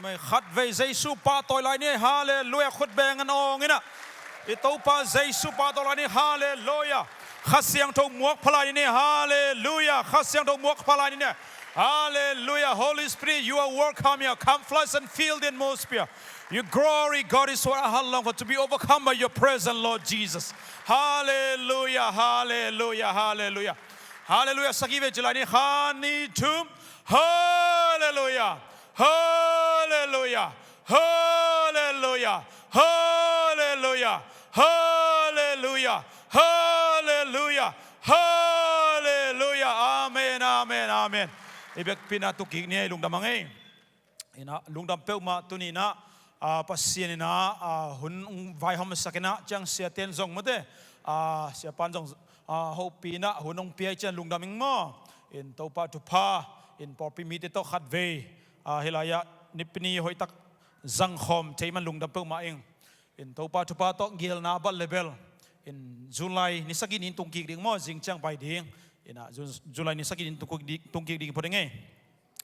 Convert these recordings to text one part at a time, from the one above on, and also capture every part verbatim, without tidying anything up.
Khatvei Jesu pahtawi lai ni. Halleluiah. Khut beng an awng inah, i Topa Jesu pahtawi lai ni. Halleluiah. Kha Siangtho muak pha lai ni. Halleluiah. Kha Siangtho muak pha lai ni. Halleluiah. Holy Spirit, you are welcome here. Come, flush and fill the atmosphere. Your glory, God, is what I long for, to be overcome by your presence, Lord Jesus. Halleluiah. Halleluiah. Halleluiah. Halleluiah. Sagih vei ci lai ni. Khat, nih, thum. Halleluiah. Halleluiah. Halleluiah. Halleluiah. Halleluiah. Halleluiah. Halleluiah. Amen. Amen. Amen. I biakpi-in ah tu kik ni ei. Lungdam a ngei. Inah lungdam peuhmah. Tuni inah, ah, Pasian inah, ah, hun hong vaihawmsak inah, ciang siate in zong mawte, ah, siapa in zong, ah, hopih inah hun hong pia hi ciang lungdam ing maw. In Topa thupha, in pawlpi mite tawh khatvei, ah, hih lai-ah Nipi ni hoihtak zangkhawm thei man lungdam peuhmah ing. In Topa thupha tawh geelna a bat le bel, in July ni sagih ni in tung kik ding maw, zing ciang pai ding. Inah Ju-, July ni sagih ni in tung kik ding, tung kik ding phot ing ei.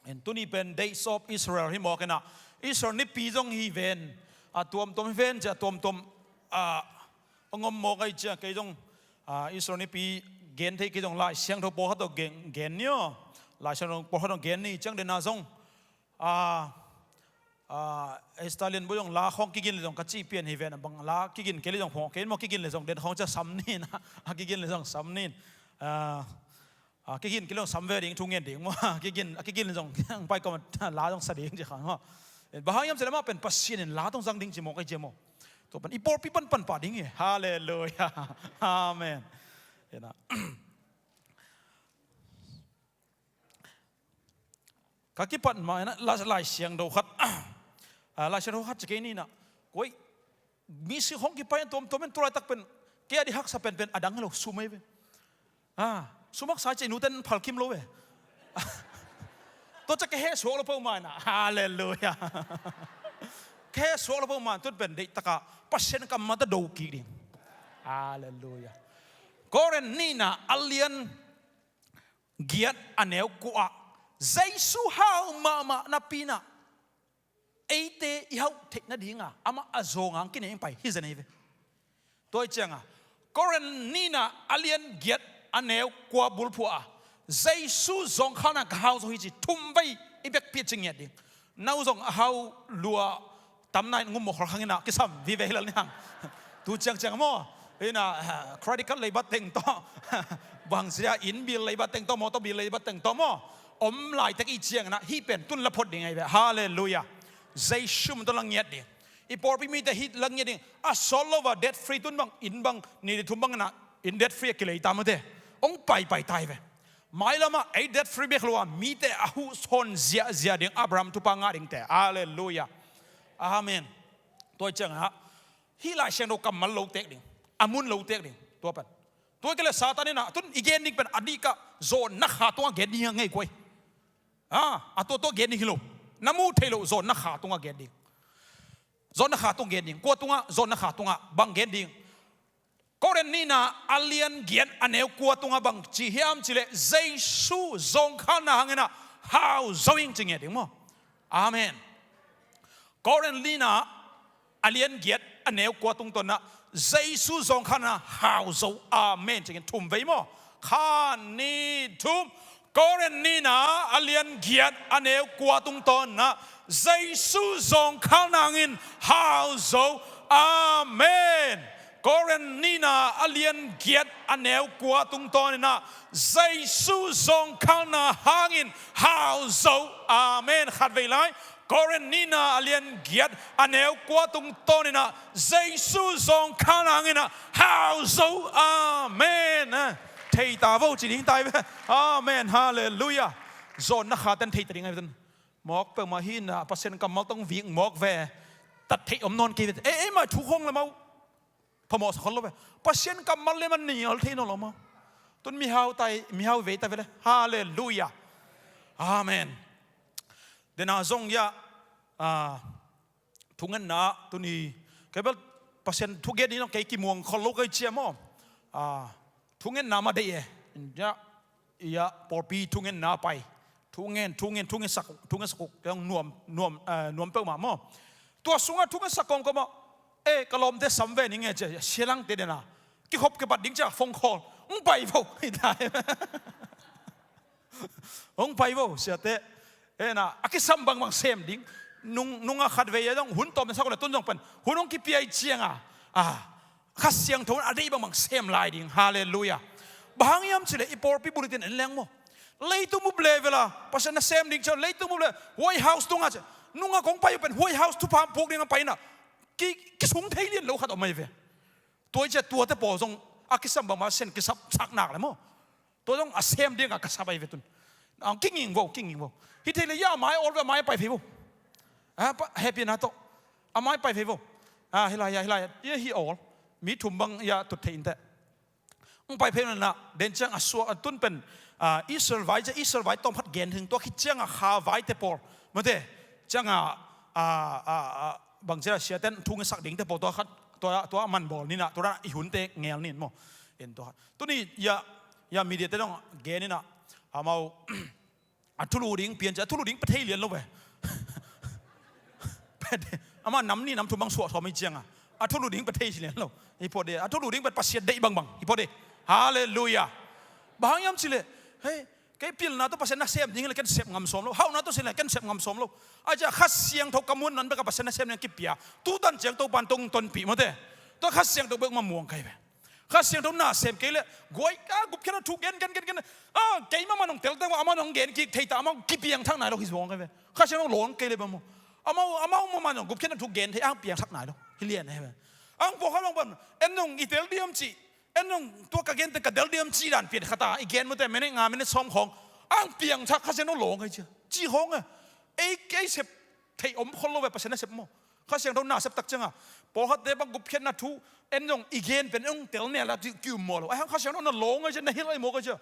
In tuni pen Days of Israel hi mawk inah, Israel nipi zong hi ven, a tuamtuam hi ven ci-a, a tuamtuam, a, a ngom mawk ahi ciang kei zong, a, Israel nipi gen thei kei zong Lai Siangtho pawlkhat tawh gen, gen ni aw. Lai Siangtho pawlkhat tawh gen ni ciang den a zong, a, a, Stalin bu zong la khawng kigin le zong ka cih pian hi ven, a bang la kigin kei le zong phawng kei maw, kigin le zong den khawng ci-a sam ni inah, a kigin le zong sam ni in. A, A, kigin kei le zong sam ve ding, thu ngen ding maw. A kigin, a kigin zong, ang pai kawm a la zong sa ding ci kha maw. Bang hang hiam cih leh amah pen Pasian in la tawh zang ding ci mawk ahi ciang maw. Tua pan i pawlpi panpan pah ding hi. Halleluiah. Amen. Inah, ka kipat mah inah, Lai, Lai Siangtho khat, ah, Lai Siangtho khat ci kei ni inah. Koi, mi sik hong kipai in tuamtuam in, tu laitak pen kei a di haksa penpen a dang hi lo, sum ahi ve. A, sum haksa ci-a i nute in phalkim lo ve. Tua ci-a ka heh suak lo peuhmah inah. Halleluiah. Ka heh suak lo peuhmah in tun pen deihtak a Pasian kammal tawh do kik ding. Halleluiah. Korin nihna a lian giat a neu kua ah, Jesu hau mahmah napi inah eite i hauh theih nadinga amah a zawng hang kinei hong pai hi zen ahi ve. Tua hi cianga Korin nihna a lian giat a neu kua bulphuh ah Jesu zawngkhalna ka hau zo hi ci thumvei i biakpi ah ci ngiat ding. No zong a hau lua tamna in ngum mawh kholkhang inah kisam vive hi lel ni hang. Tu ciangciang maw, inah, ah, credit card leibat teng tawh, bangzia inn bill leibat teng tawh, mawtaw bill leibat teng tawh maw, om laitak i cianginah hih pen tun la phot ding ahi ve. Halleluiah. Jesu min tawh la ngiat ding. I pawlpi mite hih la ngiat ding. A sawt lo a debt free tun bang, inn bang, ni le thum bang inah inn debt free a kilei ta mawte. Hong paipai ta hi ve. Mailamah ei debt free bek lo a mite a huh sawn ziahziah ding, Abraham thupha ngah dingte. Halleluiah. Amen. Tua hi ciangah hih Lai Siangtho kammal lo tek ding, a mun lo tek ding. Tua pen, tua hi kei leh Satan inah tun i gen ding pen a dihkah zawnna kha tungah gen ding hi a ngei kua hi. A, a tua tua gen ding hi lo. Na muh theih loh zawnna kha tungah gen ding. Zawnna kha tungah gen ding. Kua tungah? Zawnna kha tungah. Bang gen ding? Korin nihna a lian giat a neu kua tungah bang ci hiam cih leh Jesu zawngkhalna hanginah hau zo ing ci ngiat ding maw. Amen. Korin nihna a lian giat a neu kua tungtawnah Jesu zawngkhalna hau zo. Amen ci ngiat thumvei maw. Khat, nih, thum. Korin nihna a lian giat a neu kua tungtawnah Jesu zawngkhalna hangin hau zo. Amen. Korin nihna a lian giat a neu kua tungtawninah Jesu zawngkhalna hangin hau zo. Amen. Khatvei lai. Korin nihna a lian giat a neu kua tungtawninah Jesu zawngkhalna hanginah hau zo. Amen. Thei ta vo ci ding ta hi ve. Amen. Halleluiah. Zawnna kha ten thei ta ding ahi ve ten. Mawk peuhmah hi inah Pasian kammal tawh vik mawk ve. Tat theih om nawn kei ve. Ei, ei mah thu khawng le mah uh phamawhsa khol lo ve. Pasian kammal le mah nial thei nawn lo mah uh. Tun mihau tai, mihau vei ta ve le. Halleluiah. Amen. Dena zong ya, ah, thungetna tuni kei bel Pasian thugen ding zong kei kimuang khol lo kei cia maw. Ah, thungetna mah deih e. Ya, ya, pawlpi thungetna pai. Thu ngen, thu ngen, thu ngen sak, thu ngen sak uh, kei hong nuam, nuam, eh, nuam peuhmah maw. Tua sungah thu ngen sak kawmkawm ah, eh, ka lawmte sam ve ning e ci a, sialangte den a kikhop kipat ding ci a phone call. Hong pai vo. Hong pai vo, siate. Eh, na, a kisam bangbang sem ding. Nung, nung a khatvei a dong, hun tawm na sak uh le tun zong pen hun hong kipia i ciang a, ah, Kha Siangtho in a deih bangbang sem lai ding. Halleluiah. Bang hang hiam cih leh i pawlpi bulletin en leng maw. Leitung bup level a Pasian na sem ding ci a, leitung bup le White House tungah ci a, nung a kong pai uh pen White House thupha puak ding a pai na, ki, kisung thei lian lo khat om ahi ve. Tua i ci a, tuate pawl zong a kisam bangbang a sem kisap sak nak le maw. Tua zong a sem ding a ka sap ahi ve tun. A kinging vo, kinging vo. Hi thei le ia a mai awl ve, a mai pai phei vo. A pa, hehpihna tawh a mai pai phei vo. A, hi lai ia, hi lai ia, ia hi awl. Mi thum bang ia tut thei in teh. Hong pai phei na, den ciang a suak, a tun pen, a, Israel vai ci a, Israel vai tawm khat gen hi ing, tua khit ciang a kha vaite pawl. Mate, ciang a, a, a, a, bang ci a, siaten thu ngen sak dingte pawl tua khat, tua, tua man bawl ni na, tua dan a i hunte ngel ni in maw. En tua khat. Tuni ia, ia media te dong gen in a, amau, a thulu ding pian ci a, a thulu ding pia thei lian lo ve. Amah nam nih nam thum bang suah sawm i ciang a, a thulu ding pia thei lian lo. Hi pawh de, a thulu ding pen Pasian deih bangbang. Hi pawh de. Halleluiah. Bang hang hiam cih leh, hei, kei pilna tawh Pasian na sem ding hi leh ken sep ngam sawm lo. Hauhna tawh sin leh ken sep ngam sawm lo. A ci a Kha Siangtho ka muan nan bek a Pasian na sem ding kipia. Tu tan ciang Topa'n tong tonpih mawte. Tua Kha Siangtho bek ma muang kai ve. Kha Siangtho na sem kei leh guai ka gupkhiatna thu gen, gen, gen, gen. A, keimah man hong tel teng amah hong gen kik thei ta, amah kipiangthak nai lo hi zuang kai ve. Kha Siangtho lawng kei leh bang maw. Amau, amau mah man hong gupkhiatna thu gen thei, ang piangthak nai lo. Hi lian ahi ve. Ang pawlkhat bang pan, en nong i tel diam ci. En nong tua ka gen teng ka tel diam ci dan pian khat a. I gen mawte minute nga, minute sawm khawng. Ang piangthak Kha Siangtho lawng kai ci a. Ci khawng a. Ei, ei sep thei om khol lo ve Pasian na sep maw. Kha Siangtho na sep tak ciang a, pawlkhatte bang gupkhiatna thu en zong i gen pen hong tel nel a ki um maw lo. Ai hang Kha Siangtho na lawng ai ci a, na hilh ai maw kai ci a.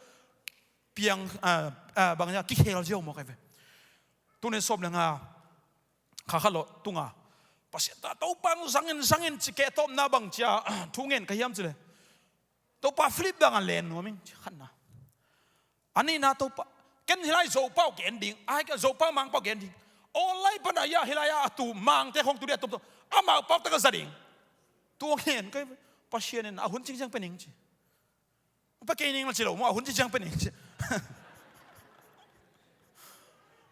Piang, a, a, bang ci a, kikhel ziau maw kai ve. Tuni sawm le nga kha khat lo tung a, Pasian ta Topa hong zang in, zang in ci keh tawpna bang ci a, thu ngen ka hiam cih leh. Topa Philip dang a len nuam ing ci khatna. A nihna Topa, ken hi lai Zopau gen ding, ai ka Zopau Mangpau gen ding. Online pan a ia hi lai a, a tu Mangte khong tu dia tom tom. Amau pau ta ka za ding. Tua ngen kai Pasian in a hun cingciang pen ing ci. Pa kei ning la ci lo, mo a hun cingciang pen ing ci.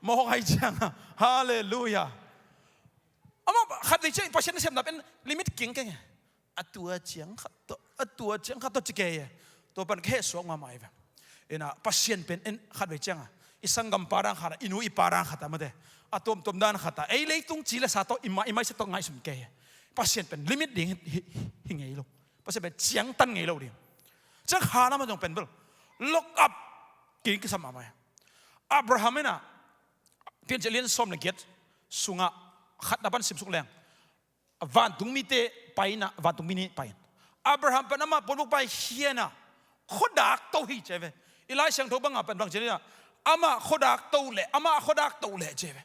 Mo hai ciang a. Halleluiah. Amah khat vei ciang Pasian na sepna pen limit king keng e. A tua ciang khat tawh, a tua ciang khat tawh ci kei e. Tua pan ka heh suak mahmah hi ve. Ina, Pasian pen en khat vei ciang a, i sanggampa dan khat a, i nu i pa dan khat a mate. A tuamtuam dan khat a, ei leitung ci le sa tawh, i ma, i maisak tawh ngaihsun kei e. Pasian pen limit ding hi, hi, hi ngei lo. Pasian pen ciangtan ngei lo ding. Ciang kha lam a zong pen bel lock up kei kisam mahmah hi. Abraham ina, Piancil lian sawm le giat sungah khat na pan simsuk leng. Vantungmite pai ina, vantungmi nih pai in. Abraham pen amah puanbuk pai hiana, khuadak to hi ci ve. I Lai Siangtho banga pen bang ci le ina, amah khuadak to le, amah khuadak to le ci ve.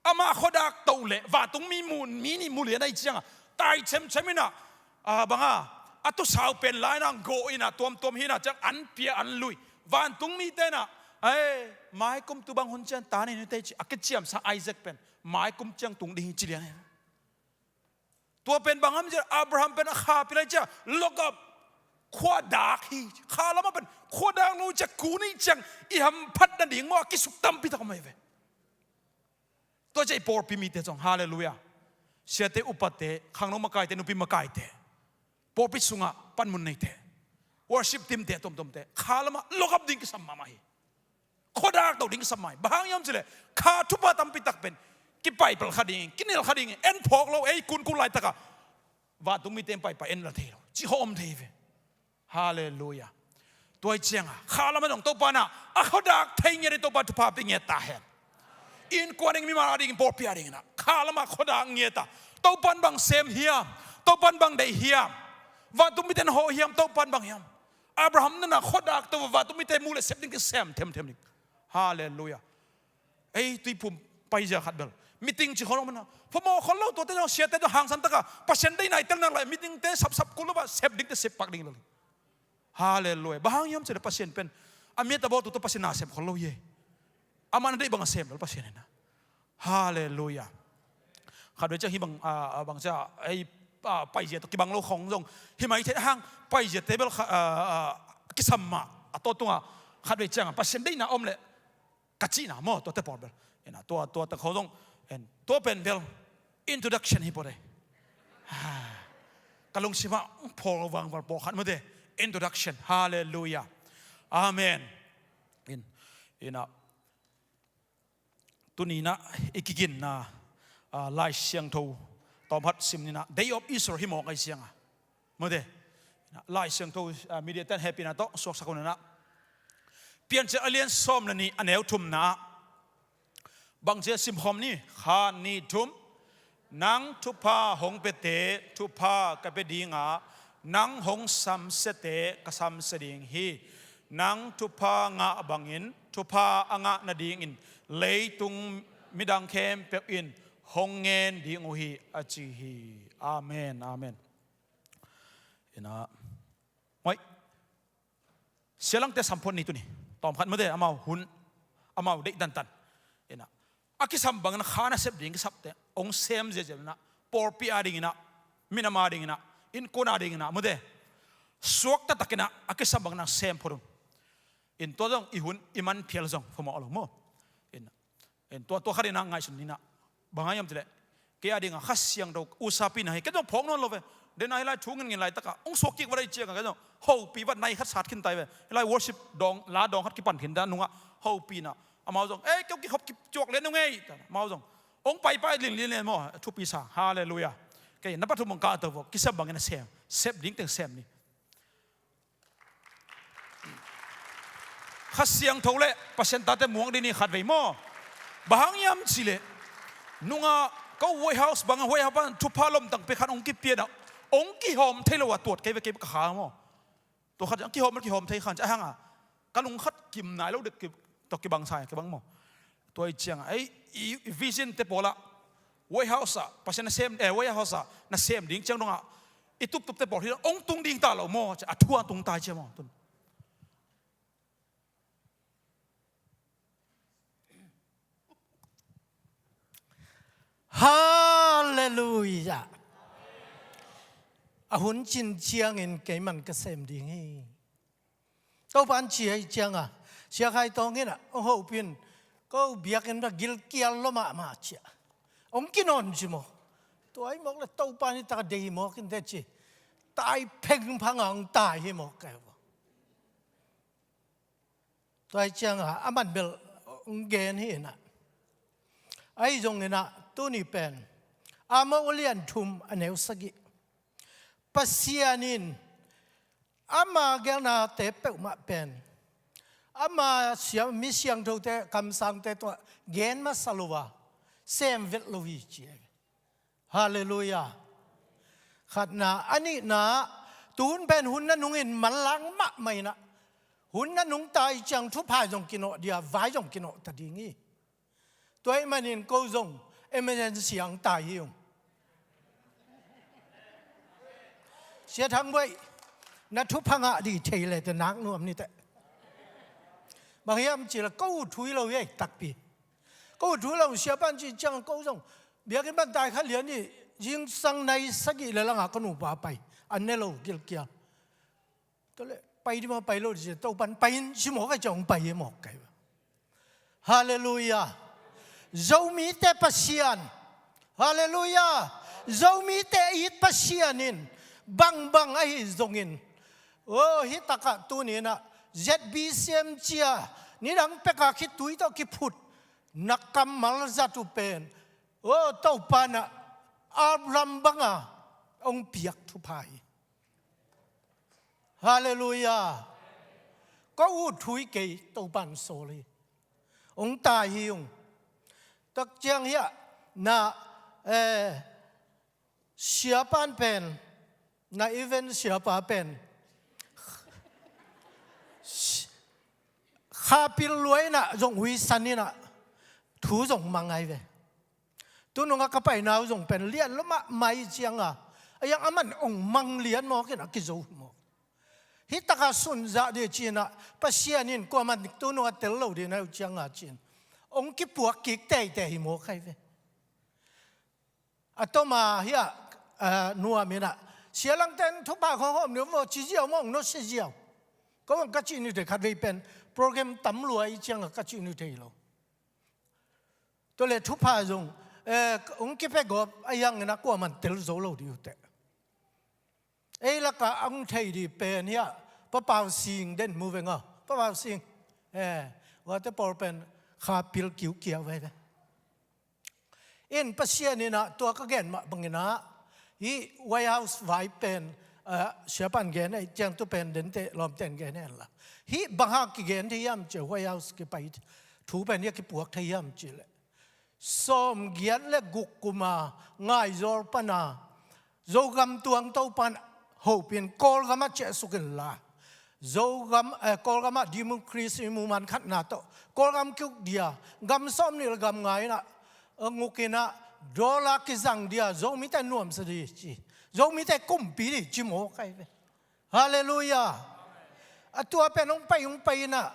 Amah khuadak to le, vantungmi mu, mi nih mu lian ahi cianga, tai cemcem ina, a banga, a tusau pen lai ina, gawh ina, tuamtuam hi ina, ciang an pia an lui. Vantungmite ina, ai, maikum tu bang hun ciang ta nei nute ci, a kiciamsa Isaac pen maikum ciang tung ding hi ci lian hi. Tua pen bang ham cia, Abraham pen a kha pi lai cia, lock up. Khuadak hi, kha lama pen khuadak lo cia, ku nih ciang i hamphat nading maw a kisuk tampi tak om ahi ve. Tua cia i pawlpi mite zong, halleluiah. Siate, upate, khangno makaite, nupi makaite, pawlpi sungah panmun neite, worship teamte, tuamtuamte, kha lama lock up ding kisam mahmah hi. Khuadak to ding kisam mai. Bang hang hiam cileh, kha thupha tampi tak pen kipaipel kha ding, kinel kha ding, en phawk lo, ei kunkulh laitakah vantungmite in paipai en la thei lo. Cih hawm thei ve. Halleluiah. Tua hi cianga kha lamah dong Topa na a khuadak thei ngiat ding, Topa thupha pia ngiat ta hen. Innkuan ding, mimal a ding, pawlpi a ding inah kha lamah khuadak ngiat a, Topan bang sem hiam? Topan bang deih hiam? Vantungmite in hawh hiam? Topan bang hiam? Abraham nana khuadak to, vantungmite mu le sep ding kisem themthem ding. Halleluiah. Ei tuiphum paizia khat bel meeting ci khol lo mana, phamawh khol lo, tuate zong siate zong hangsan taka Pasian deihna i tel nak lai, meetingte sapsap kul lo a, sep dingte sep pak ding lo. Halleluiah. Bang hang hiam cileh Pasian pen a miat a bawltu tawh Pasian na sem khol lo hi. Amah na deih bang a sem bel Pasian in ah. Halleluiah. Khatvei ciang hih bang, ah, ah, bang cia, ei, ah, paizia tawh kibang lo khong zong hih mai thei hang, paizia te bel kha-, ah, ah, kisam mah a tawh tungah khatvei ciang ah Pasian deihna om leh ka cihna maw, tuate pawl bel. Ina, tua, tua ta khong zong, en, tua pen bel introduction hi pawh de. Ka lungsim ah pawl vangval pawlkhat mawte. Introduction. Halleluiah. Amen. In, ina, tuni in ah i kiginna, ah, Lai Siangtho tawmkhat sim ni in ah, Day of Israel hi mawk ahi ciang a. Mawte. Lai Siangtho, ah, media ten hehpihna tawh suaksak un ah. Piancil a lian sawm le nih a neu thumna ah. Bang cia sim khawm ni, khat, nih, thum. Nang thupha hong piate thupha ka pia ding a, nang hong samsiate ka samsia ding hi. Nang thupha ngah bangin thupha a ngah nadingin leitung midang khempeuh in hong ngen ding uh hi, a ci hi. Amen, amen. Ina, moi. Sialangte samphuan ni tuni. Tawmkhat mawte, amau hun, amau deih tantan. Ina, a kisam bangin kha nasep ding kisapte hong sem ziazia in ah, pawlpi a ding in ah, minam a ding in ah, innkuan a ding in ah, mawte, suakta tak in ah a kisam bangin sem phot un. In tua zong i hun i man phial zong phamawh lo maw. In, in tua, tua khat in ah ngaihsun ni in ah. Bang hang hiam cih leh, kei a ding a Kha Siangtho usapi na hi, kei zong phawk nawn lo ve. Den a hih lai thu ngin ngin laitak a hong suak kik va dai ciang a, kei zong hopih va nai khat sat khin tai ve. Hih lai worship dawng, la dawng khat kipan khin ta nung ah hopih in ah, amau zong, "Ei, kei hong kikhop kicuak lian nung ei," ta, amau zong hong paipai linlin lian maw, thupi sa. Halleluiah. Kei na pathum bang ka to vo, kisam bangin a sem, sep ding teng sem ni. Kha Siangtho le Pasian tate muang ding ni khatvei maw. Bang hang hiam cih leh, nung ah ka u White House bang a, White House pan thupha lomtang pek khat hong kipia in ah, hong kihawm thei lo a tuat kei ve, kei ka kha maw. Tua khat hong kihawm, kihawm thei khan ci a hang a, ka lung khat kim nai lo dek ki, tawh kibang sa, kibang maw. Tua i ciang a, ei, i, i vision te pawl ah, White House ah Pasian na sem, eh, White House ah na sem ding ciang dong ah, i tuptup te pawl hi hong tung ding ta lo maw, ci a, a thu a tung ta i cia maw, tun. Halleluiah. A hun cin ciangin keiman ka sem ding hi. Topa'n ci ahi ciang a, Sia Khai Tawng in ah hong hopih in, ko biakinn ah gilkial lua mahmah ci a, hong kinawn ci maw. Tua hi mawk leh Topa'n hi tak a deih hi mawk in teh ci. Tai phengphang a hong tai hi mawk kei vo. Tua hi ciang a, aman bel hong gen hi in ah. Ahi zongin ah, tuni pen Amos a lian thum a neu sagih. Pasian in ama geelnate peuhmah pen ama siam, mi siangthote, kamsangte tungah gen masa lo a, sem vet lo hi ci hi. Halleluiah. Khatna, a nihna, tuhun pen hun nanungin manlang mahmah in ah, hun nanung ta i ciang thupha zong kinawh dia, vai zong kinawh ta ding hi. Tua ahih manin ko zong emergency ah hong tai hi ung. Sia Thang Buai, na thupha ngah ding thei leh teh nak nuam ni teh. Bang hiam cih leh ko ut thui lo hi ei takpi. Ko ut thui lo, siapa'n ci ciang ko zong biakinn pan tai kha lian hi, zingsang nai sagih le lang a ka nupa pai, an ne lo, gilkial. Tua leh pai ding maw, pai lo ding ci, Topa'n pai in ci mawk a, ci hong pai hi mawk kei. Halleluiah. Zomite Pasian. Halleluiah. Zomite it Pasian in bangbang ahi zongin, aw, hih tak ah tuni in ah Z B C M ci a, nidang pek a khitui tawh kiphut na kammal zat uh pen, aw, Topa'n ah Abraham bang a hong piak thupha hi. Halleluiah. Ko ut thui kei, Topa'n sawl hi. Hong tai hi ung. Tak ciang hiah na, eh, siapa'n pen, na event siapa pen, kha pil lua in ah zong huisan in ah, thu zong mang ahi ve. Tunung a ka paina uh zong pen lian lua mahmah hi ciang a, a yang aman hong mang lian mawk in a kizo hi mawk. Hih tak a sun zah ding ci in ah, Pasian in kuaman tunung a tel lo ding na hi uh ciang a ci in, hong kipuak kik teitei hi maw khai ve. A tawma hiah, a, nuam inah, sia langten thupha khawng hawm ni maw, ci ziau maw, hong nusia ziau. Ko hong ka cih ni thei khat vei pen, program tam lua i ciangah ka cih ni thei lo. Tua le thupha zong, eh, hong kipia gawp a hiang inah kuaman tel zo lo dih uh teh. Ei lakah a hong thei dih pen hiah, Pa Pau Sing den mu veng aw. Pa Pau Sing. Eh, huate pawl pen kha pil kiukiau veve. In Pasian inah tua ka gen mah bang inah, hih White House vai pen, eh, siapan gen ei ciang tu pen dente lawmten gen hen la. Hih bang hang kigen thei hiam cih White House kipai thu pen hiah kipuak thei hiam cih leh. Sawmgiat le guk kuma ngaizawl pana Zogam tuang Topan hopin Kawlgam ah ciahsuk inla. Zogam, eh, Kawlgam ah democracy muman khatna tawh Kawlgam kiuk dia, gam sawm nih le gam nga inah, eh, nguk inah, dollar kizang dia, Zomite nuamsa dih ci. Zomite kumpi dih ci maw khai ve. Halleluiah. A tua pen hong pai, hong pai inah,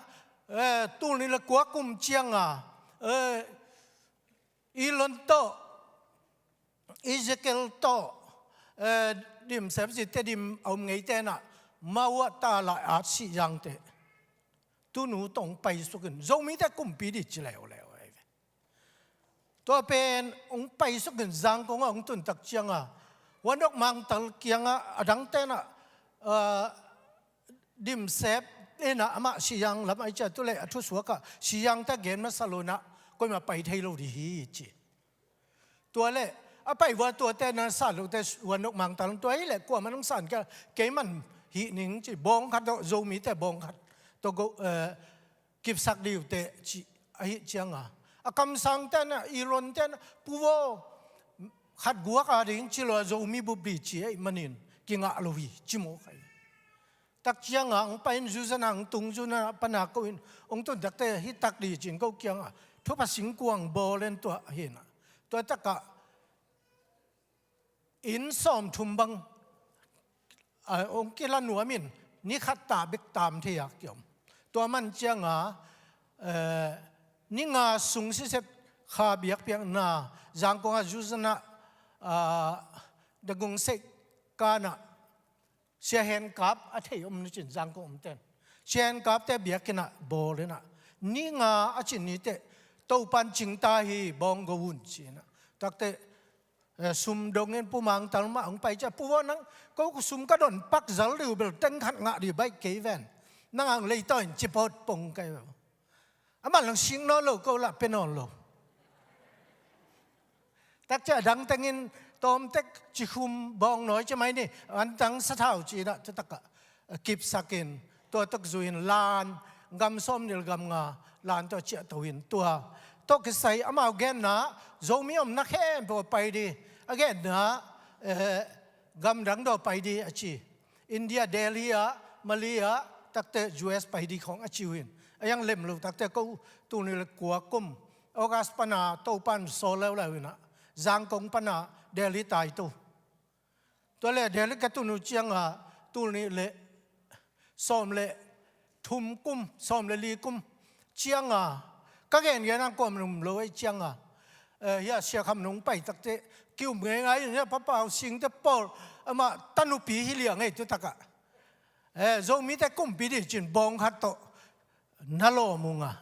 eh, tul nih le kua kum cianga, eh, Elon tawh, Ezekiel tawh, eh, dim sepsi Tedim a om ngeite inah, mau ah ta lai at sih zangte. Tunu tawh hong paisukin, Zomite kumpi dih ci leuleu ahi ve. Tua pen hong paisukin Zangkong ah hong tun tak cianga, Huan Dok Mangtal kianga a dangte inah, eh, dimsep inah amah sih zang lam ahi ciah tu le a thusuak ah sih zangte gen masa lo inah, koimah pai thei lo dih hi ci. Tua le, a pai vua tuate na san lote Huan Dok Mangtal tua hi le kuaman hong san kei, keiman hih ning ci, bawng khat tawh, Zomite bawng khat tawh go, eh, kipsak dih uh teh ci, ahi cianga. A kamsangte inah, Elonte inah, Pu Vaw, khat guak a ding ci lo a Zomi bup dih ci ahih manin, kingah lo hi, ci maw khai. Tak cianga hong pai in Zuzana hong tung, Zuzana pana ko in hong tun takte hih tak dih ci-in ko kianga thupha singkuang bawl in tua hi inah. Tua takah inn sawmthum bang, a, hong kila nuam in ni khat ta bek tam thei a kiom. Tua man cianga, eh, ni nga sung sisep kha biakpiakna Zangkong ah Zuzana, a, Dagung Seik kanah Sia Hen Kap a thei om ni cin Zangkong omten. Sia Hen Kapte biakinn ah bawl inah, ni nga a cin ni teh, Topan cingta hi, bawng go un ci inah. Takte, eh, sum dongin Pu Mangtal mah hong pai ciah, Pu Vaw nang, ko sum ka don pak zal dih uh bel teng khat ngah dih baih kei ven. Nang ang leitaw in ci pawt pong kai ve. Amah lang sing nawn lo, ko lah pia nawn lo. Tak ciah a dang tengin tawmtek cikhum bawng nawi ci mai ni, an tang sathau ci inah tu takah, eh, kipsakin, tua tok zuin lan, gam sawm nih le gam nga lan tawh ciahto in tua tawh kisai amau genna, Zomi omna khempeuh pai dih, a genna, eh, gamdang daw pai dih a ci. India, Delhi ah, Mali ah, takte U S pai dih khawng a ci uh in. A hiang lem lo takte ko tul nih le kua kum August pana Topan sawl leuleu inah, Zangkong pana Delhi taito. Tua le Delhi ka tun uh cianga tul nih le sawm le thum kum, sawm le li kum cianga, ka gengen ang kuam num lo ei cianga, eh, hiah Sia Kham Nung pai takte, ki-um ngeingai in hiah Pa Pau Singte pawl, amah tanupi hi liang ei tu takah. Eh, Zomite kumpi dih cin bawng khat tawh na lawm ung a.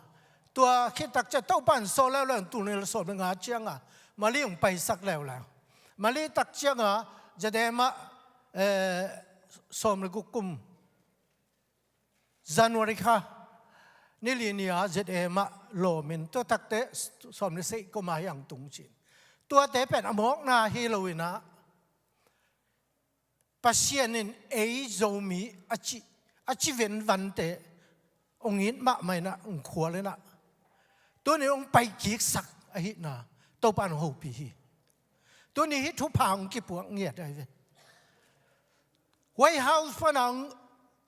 Tua khit tak ciah Topan sawl leuleu in tul nih le sawm le nga cianga Mali hong paisak leuleu. Mali tak cianga Z M ah, eh, sawm le guk kum January kha ni li ni-a Z M ah lawm in, tua takte sawm le sagih kum ah hiang tung cin. Tuate pen a mawkna hi lo inah, Pasian in ei Zomi a ci, a ci venvante hong it mahmah inah, hong khual inah, tuni hong paikiksak ahihna Topan hong hopih hi. Tuni hih thupha hong kipuak ngiat ahi ve. White House pana hong,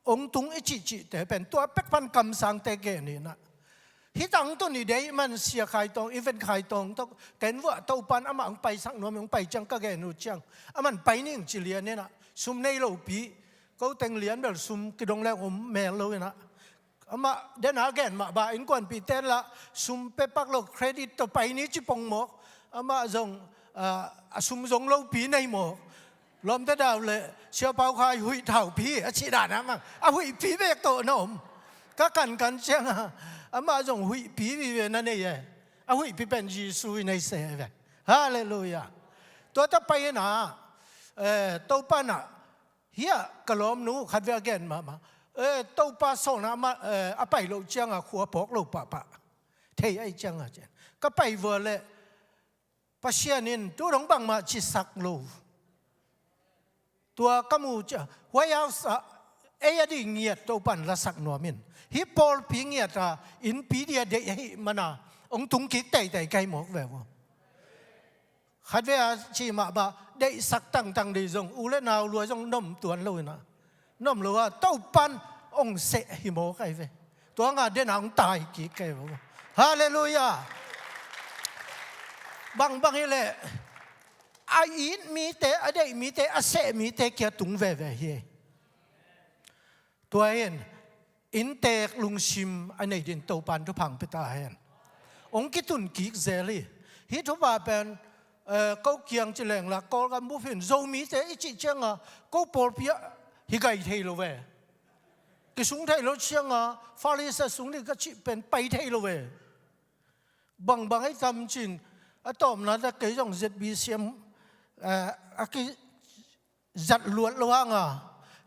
hong tung i cihcihte pen tua pek pan kamsangte gen inah, hih tang tuni dei man Sia Khai Tawng, Event Khai Tawng tawh ken vuah Topan amah hong paisak nuam, hong pai ciang ka gen uh ciang, aman pai ning ci lian inah, sum nei lopi, ko teng lian bel sum kidong le om mel lo inah, Amah dena gen mah ba, innkuanpihte lah sum pia pak lo, credit tawh pai ni ci pong mawk. Amah zong, ah, a sum zong lopi nei mawk. Lawmte dau le, Sia Pau Khai huih thaupi a cih dan a mang, a huihpi bek tawh na om. Ka kankan ciangin amah zong huihpi vive na nei e. A huihpi pen Jesu i nei se ve. Halleluiah. Tua ta pai in ah, eh, Topa in ah, hiah ka lawmnu khat ve a gen mahmah. Eh, Topa sawlna mah, eh, a pai loh ciangin khua phawk lo pahpah. Thei ahih ciangin cian. Ka pai vua leh Pasian in tu dong bangmah cisak lo. Tua ka mu ciang, White House ah, ei a dih ngiat Topa in lasak nuam in. Hih pawlpi ngiat a, innpi dih a deih ahih manin, hong tung kik teitei ka hi mawk ve uh. Khat ve a ci mah ba, deihsak tangtang dih zong, u le nau lua zong nom tuan lo in ah. Nom lo a, Topa in hong seh hi mawk ahi ve. Tua nga dena hong tai kik ka hi ve uh. Halleluiah. Bangbang hi leh, a it mite, a deih mite, a seh mite kia tung veve hi. Tua hi in, inntek lungsim a nei dingin Topa in thupha hong pia ta hen. Hong kitun kik zel hi. Hih thupha pen, eh, ko kiang ci leng lah, Kawlgam bup hi in, Zomite i cih ciangin, ko pawlpi ah hi gai thei lo ve. Kisung thei lo ciangin, Far East ah sung ding ka cih pen pai thei lo ve. Bangbang ahi tam ci in, a tawpna teh kei zong Z B C M, eh, a ki zat luat lo hang a.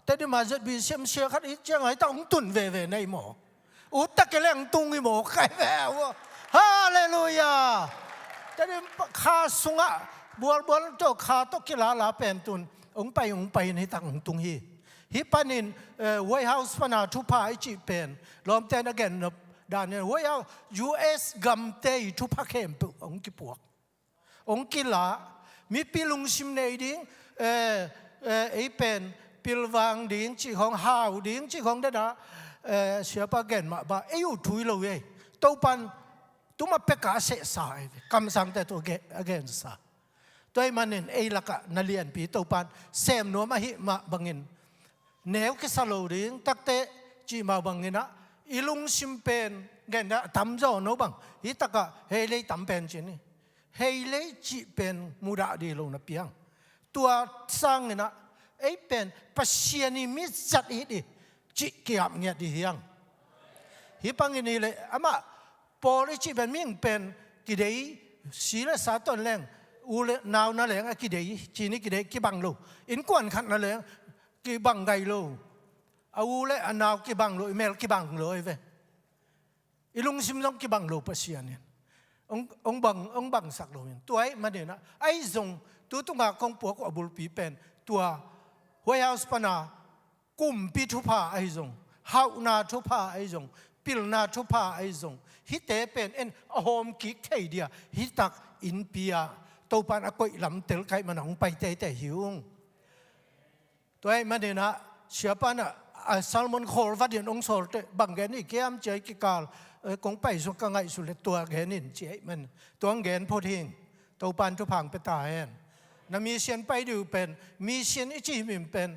Tedim a Z B C M sia khat i ciang a, hih tak hong tun veve na hi maw. Ut tak kei leng tung hi maw, ka hi ve uh. Halleluiah. Tedim kha sungah bualbual tawh, kha tawh kilala pen tun hong pai, hong pai in hih tak hong tung hi. Hih panin, eh, White House pana thupha i cih pen, lawmte in a gen nop dan in, White House, U S gamte i thupha khempeuh hong kipuak. Hong kila, mipi lungsim nei ding, eh, eh, ei pen pilvang ding cih khawng, hau ding cih khawng dena, eh, siapa gen mah ba, ei uh thu hi lo ei. Topa in tuma peka a sehsa ei ve. Kamsangte tawh a gensa. Tua ahih manin ei lakah na lianpi Topa in sem nuam ahih mah bangin, neu kisa lo ding, takte cih mah bangin ah, i lungsim pen, gen a tamzaw no bang, hih takah hei lei tam pen ci ni. Hei lei cih pen mudah dih lo na piang. Tua sangin ah, ei pen Pasian i mi zat hi dih cih ki-ap ngiat dih hi hang. Hih bangin hi leh, amah Paul i cih pen mihing pen kidei, si le sa tawh leng, u le nau na leng a kidei, ci ni, kidei, kibang lo. Innkuan khat na leng kibang gai lo. A u le a nau kibang lo, i mel kibang lo ei ve. I lungsim zong kibang lo Pasian in. Hong, hong bang, hong bangsak lo in. Tua ahih manin ah, ahi zong, tu tungah kong puak uh a bulpi pen, tua White House pana kumpi thupha ahi zong, hauhna thupha ahi zong, pilna thupha ahi zong, hihte pen en a hawm kik thei dih a, hih tak innpi ah Topa in a koih lam tel ka hih manin hong pai teitei hi ung. Tua ahih manin ah, siapa in ah, a sermon khawl vat in hong sawl teh, bang gen hi kiam ci a, kikal, eh, kong pai sung ka ngaihsut leh tua gen in ci ahih manin, tua hong gen phot hing. Topa in thupha hong pia ta hen. Na mission pai dih uh pen, mission i cih min pen,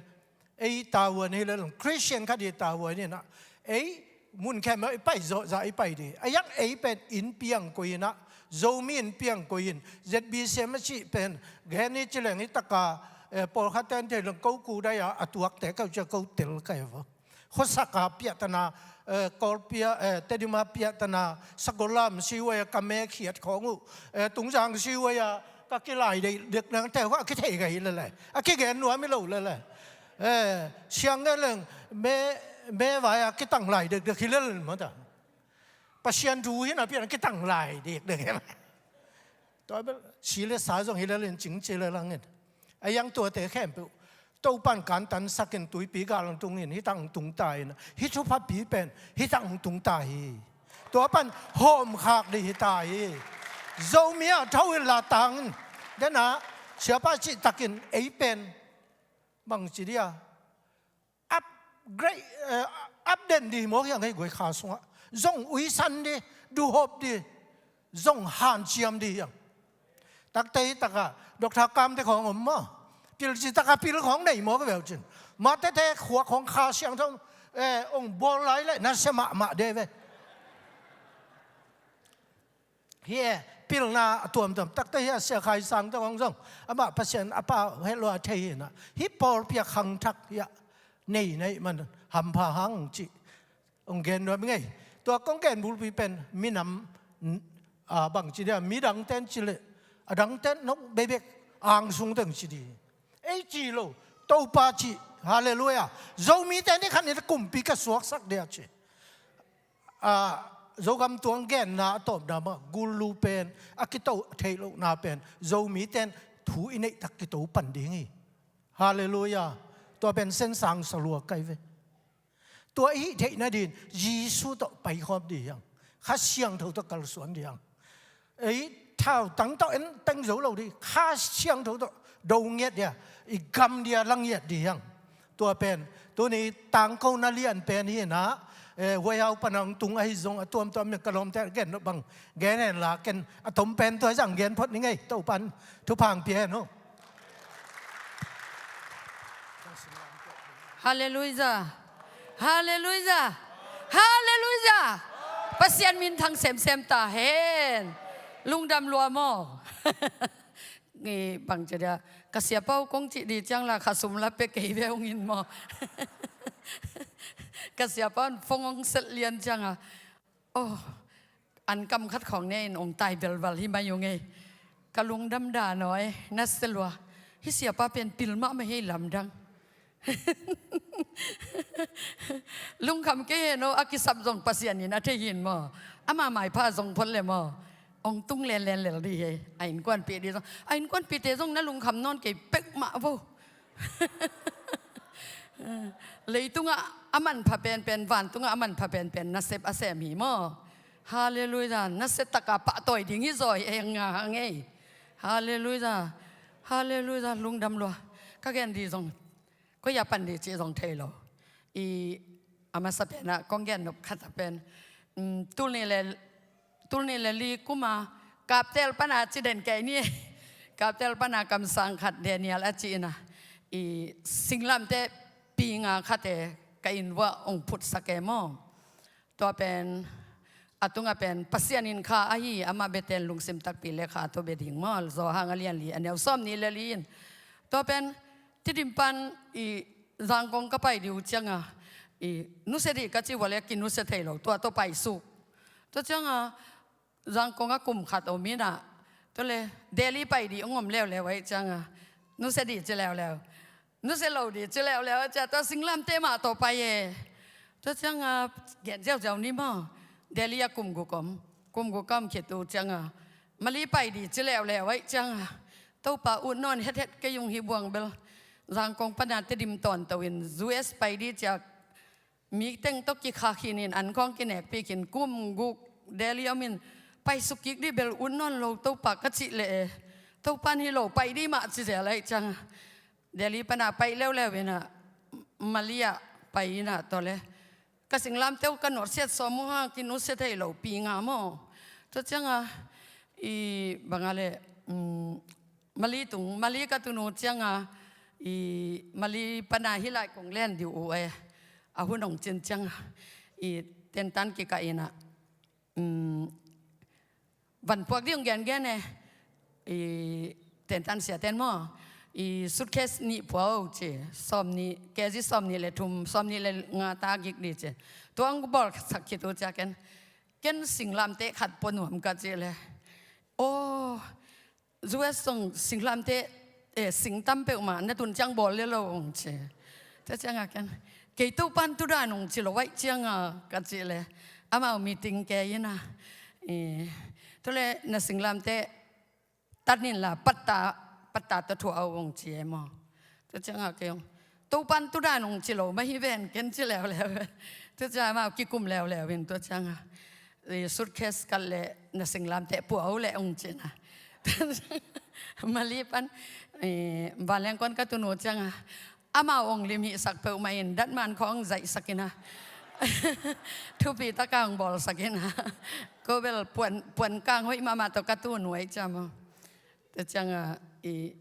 ei tavuan hi lel, Christian khat i tavuan in ah, ei mun khempeuh i pai zawhzah i pai dih. A yak ei pen innpi hong koih in ah, Zomi innpi hong koih in, Z B C M a cih pen, gen i ci leng hih takah, eh, pawlkhat ten thei leng ko kudai a, a tuakte keu cia ko tel ka hi vo. Khuasak a piahtana, eh, Kawlpi a, eh, Tedim a piahtana, Sagolam siway a ka me khiat khawng uh, eh, Tungzang siway a ka kilai dekdek nang te hua a kithei ka hi lele. A kigen nuam hi lo lele. Eh, siang nge leng me, me vai a kitang lai dekdek hi lele mata. Pasian thu hi na pian kitang lai dekdek hi. Tua bel, si le sa zong hi lel in cing ci le langin. A yang tuate khempeuh Topa in kantansak in tuipi gal hong tung in, hih tak hong tung ta in. Hih thuphapi pen hih tak hong tung ta hi. Tua pan hawmkhak dih hi ta hi. Zomi ah tho in la tang in. Dena, siapa cih takin ei pen bang ci dia, upgrade, eh, update dih mawk hiang hei guai kha sungah. Zong uisan dih, duhop dih, zong hanciam dih hiang. Takte hi takah, Doctor Kamte khawng om maw. Pil ci takah pil khawng nei mawk a veu cin. Matete khuak khawng Kha Siangtho Eh, ong bawl lai le na sia mahmah de ve. Hi e, pilna a tuamtuam takte hi a, Sia Khai Sang te hong zong amah Pasian a pau het lua thei hi na. Hih pawlpi a khangthak hi a, nei nei man hampha hang cih ong gen nuam ngei. Tua kong gen bulpi pen minam, a, bang ci dia, midang ten ci le, a dang ten nong bebek angsung teng ci di. Ei ci lo, Topa ci, halleluiah. Zomi ten i khan i kumpi ka suaksak dia ci. A, Zogam tuang genna a tawpna mah gullu pen, a kito theih lohna pen Zomi ten thu i neih tak kito pan ding hi. Halleluiah. Tua pen sensang salua kai ve. Tua i hih theih nadin Jesu tawh paikhawm dih hiang. Kha Siangtho tawh kalsuan dih hiang. Ei, thautang tawh en teng zo lo dih, Kha Siangtho tawh do ngiat dia, i gam dia la ngiat dih hiang. Tua pen tuni tangkona lian pen hi na, eh, huaihau panang tung ahi zong a tuamtuam in ka lawmte gen lo bang gen hen la, ken a tom pen tua zang gen phot ni ngei, Topan thupha pia hen uh. Halleluiah. Halleluiah. Halleluiah. Pasian minthang semsem ta hen. Lungdam lua maw. Ngi bang ci dia, ka siapa uh kong cih di ciang la kha sum la pe kei ve ung in maw. Ka siapa un phone ong set lian ciang a, oh, an kam khat khawng ne in ong tai belbal hi mai ung ei. Ka lungdam dan aw ei, na se lua. Hih siapa pen pil mahmah hi lamdang. Lungkham kei hen aw, a kisap zong Pasian in a thei hin maw. Ama maipha zong phot le maw. Ong tung lenlen lel di hi. A innkuanpih di zong, a innkuanpihte zong na lungkham nawn kei pek mah vo. Leitungah a manpha penpen, vantungah a manpha penpen nasep a sem hi maw. Halleluiah. Nasia taka pahtawi ding hi zaw hi ei, nga hang ei. Halleluiah. Halleluiah. Lungdam lua. Ka gen di zong, koi a pan di cih zong thei lo. I, a masa penah kong gen nop khat a pen, mm, tul nih le, tul nih le li kuma Kaptel pana ci den kei ni. Kaptel pana kamsang khat Daniel a ci ina, i, singlamte pi nga khate ka inn vuah ong phutsak e maw. Tua pen, a tunga pen Pasian in kha ahi, amah beten lungsim takpi le kha tua be ding maw. Johan a lian li, a neu sawm nih le li in. Tua pen Tedim pan i Zangkong ka pai dih uh cianga, i, nusia dih ka ci vua le kinusia thei lo, tua tawh paisuk. Tua cianga Zangkong a kum khat om ina, tua le Delhi pai dih ong om leuleu ahi cianga, nusia dih ci leuleu. Nusia lo dih ci leuleu a cia, tua singlamte mah tawh pai e. Tua cianga gen ziauziau ni maw. Delhi a kum guk om. Kum guk a om khit uh cianga, Mali pai dih ci leuleu ahi cianga, Topa ut nawn hethet kei ung hi buang bel. Zangkong pana Tedim tawnto in U S pai dih cia, mi teng tawh kikha khin in an khawng kinekpih khin, kum guk Delhi om in, paisuk kik dih bel ut nawn lo Topa ka cih leh e. Topa in hi lo, pai dih mah ci zel ahi cianga, Delhi pana pai leuleu ina, Mali ah pai ina, tua le ka singlamte uh ka nusiat sawm uh hang, kinusia thei lo pi nga maw. Tua cianga, i, banga le, mm, Mali tung, Mali ka tun uh cianga, i, Mali pana hi lai kong len dih uh e. A hun ong cin cianga, i, tentan kikah ina, mm, van puak ding gengen e. I, tentan sia ten maw, i, suitcase nih pua o ci, sawm nih, K G sawm nih le thum, sawm nih le nga ta gik dih ci. Tua ong bawl sak khit uh cia ken, ken singlamte khat pua nuam ka ci le, oh, U S zong singlamte, eh, sing tam peuhmah na tun ciang bawl le lo ong ci. Tua cianga ken, kei Topan tu dan ong ci lo ahi cianga ka cih le, amau meeting ke ina, eh, tua le na singlamte tan in la patta, patta ta thuah o ong ci e maw. Tua cianga kei ong, Topan tu dan ong ci lo mah hi ven ken ci leuleu. Tua cianga amau kikum leuleu in, tua cianga, i, suitcase khat le na singlamte pua o le ong ci na. Mali pan, i, vanleng kuan ka tun uh cianga, amau ong lim hihsak peuhmah in datman khawng zaihsak ina, thupi taka ong bawlsak ina, ko bel puan, puan kang hoih mahmah tawh ka tun uh ahi cia maw. Tua cianga, i,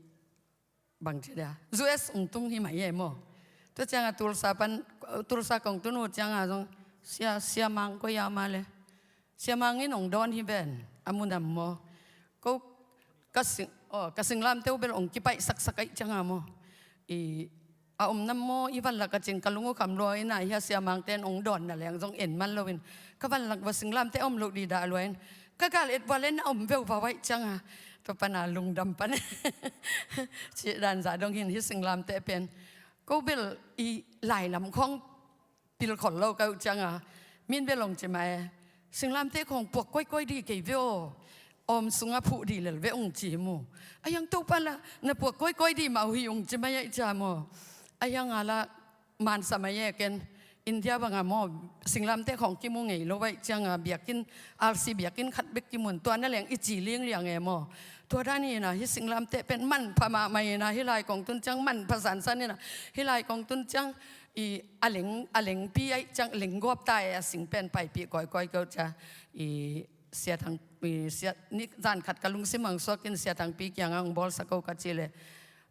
bang ci dia, U S ong tung hi mah e maw. Tua ciangah Tulsa pan, Tulsa kong tun uh ciangah zong, Sia, Sia Mang koi a om a le. Sia Mang in hong dawn hi ven, a mu nam maw. Ko ka sing, aw, ka singlamteh uh bel hong kipaih saksak ahih ciangah maw. I, a om nam maw, i van lak a cin ka lung uh kham lua in a, hia Sia Mang ten hong dawn na leng zong en man loin. Ka van lak va singlamteh a om loh dih dah lua in. Ka gal et va le na om veu va vaih ciangah. Tua pan a lungdam pan. Cih dan zah dong hi in hih singlamteh pen. Ko bel i lai lam khawng pil khol lo ka uh ciangah, min bel hong ci mah e, singlamteh khawng puak koikoi dih kei ve aw, awm sungah phuh dih lel ve hong ci mu. A hiang Topa la, na puak koikoi dih mah uh hi hong ci mah e cia maw. A hiang a la, mansa mah e ken, India bangah maw, singlamteh khawng kimu ngei lo vaih ciangah, biakinn, R C biakinn khat bek kimun, tua na leng i ci lingliang e maw. Tua dan hi in a, hih singlamteh pen manpha mahmah hi in a, hih lai kong tun ciang manpha sansan hi in a, hih lai kong tun ciang, i, a leng, a lengpi ahih ciang, lenggawp ta e, a sing pen paipih kawikawi keu cia. I, Sia Thang, i, Sia, ni zan khat ka lungsim hong suak in Sia Thangpi kiangah hong bawlsak o ka cih leh.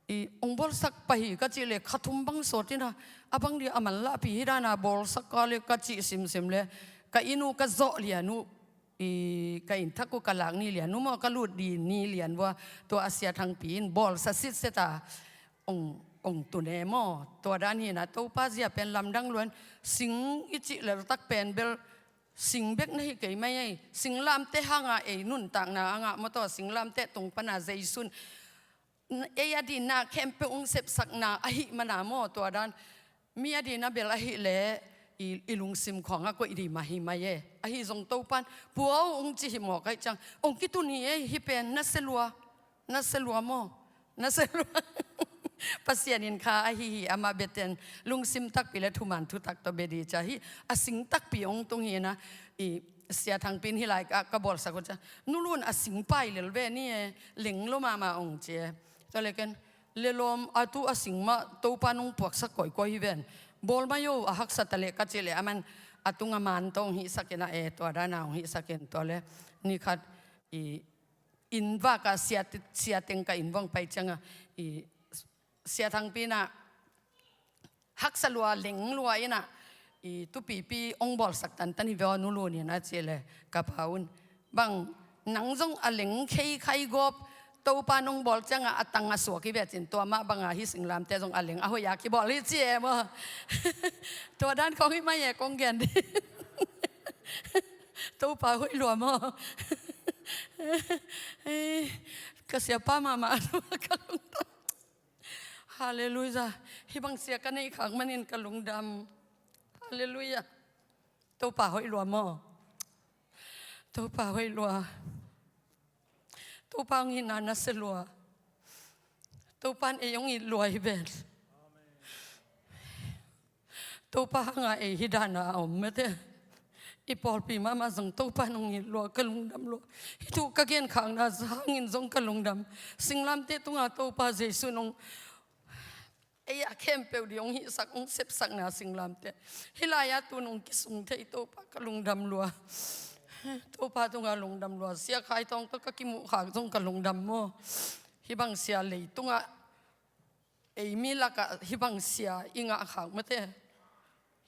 I, hong bawlsak pah hi ka cih leh, kha thum bang sawt in a, a bang dih a manlahpi hi dan a bawlsak ka leh ka cih simsim leh, ka inn uh ka zawh lian uh, i, ka inn thak uh ka lak ni lian uh maw, ka lut dih ni lian vua, tua a Sia Thangpi in bawlsa sitset a, hong, hong tun e maw. Tua dan hi in a, Topa zia pen lamdang lua in, sing i cih leltak pen bel, sing bek na hi kei mai ei, singlamteh hangah ei nuntakna a ngah maw, tua singlamteh tung pan a Jesu in, ei a dihna khempeuh hong sepsakna ahih man a maw, tua dan. Mi a dihna bel ahih leh, i, i lungsim khawng a koih dih mah hi mai e. Ahi zong Topa in, pua o hong ci hi mawk ahih ciang, hong kitun hi ei, hih pen, na sia lua, na sia lua maw, na sia lua. Pasian in kha ahi hi, amah biate in, lungsim takpi leh thuman thutak tawh bia dih cia hi, a sing takpi hong tung hi in a, i, Sia Thangpi in hih lai ka, ka bawlsak uh cia. Nu Lun a sing pai lel ve ni e, leng lo mahmah hong ci e. Tua leh ken, lelawm a tu a sing mah Topa in hong puaksak kawikawi hi ven. Bawl mai o, a haksa ta leh ka cih leh, aman a tungah man tawh hong hihsak in a e, tua dan a hong hihsak in tua leh. Ni khat, i, inn vak a sia, sia teng ka inn vong pai ciangah, i, Sia Thangpi in a, haksa lua, leng lua in a, i, tupipi hong bawlsak tantan hi ve aw Nu Lun in a cih leh, ka pa un. Bang, nang zong a leng khei khai gawp, Topa in hong bawl ciangah a tang a suak hi ve cin, tua mah bangah hih singlamteh zong a leng a hoih a kibawl hi ci e maw. Tua dan khawng hi mai e kong gen dih. Topa hoih lua maw. Ei, ka siapa mahmah a ka lungdam. Halleluiah. Hih bang sia ka neih khak manin ka lungdam. Halleluiah. Topa hoih lua maw. Topa hoih lua. Topa hong itna na sia lua. Topa in ei hong it lua hi ven. Topa hangah ei hih dan a om mate. I pawlpi mahmah zong Topa in hong it lua, ka lungdam lua. Hih thu ka genkhakna hangin zong ka lungdam. Singlamteh tungah Topa Jesu in hong, ei a khempeuh dih hong hihsak, hong sepsakna singlamteh. Hih lai-ah tu-in hong kisung thei Topa ka lungdam lua. Topa tungah lungdam lua. Sia Khai Thawng tawh ka kimuhkhak zong ka lungdam maw. Hih bang sia leitungah ei mi lakah hih bang sia i ngahkhak mate.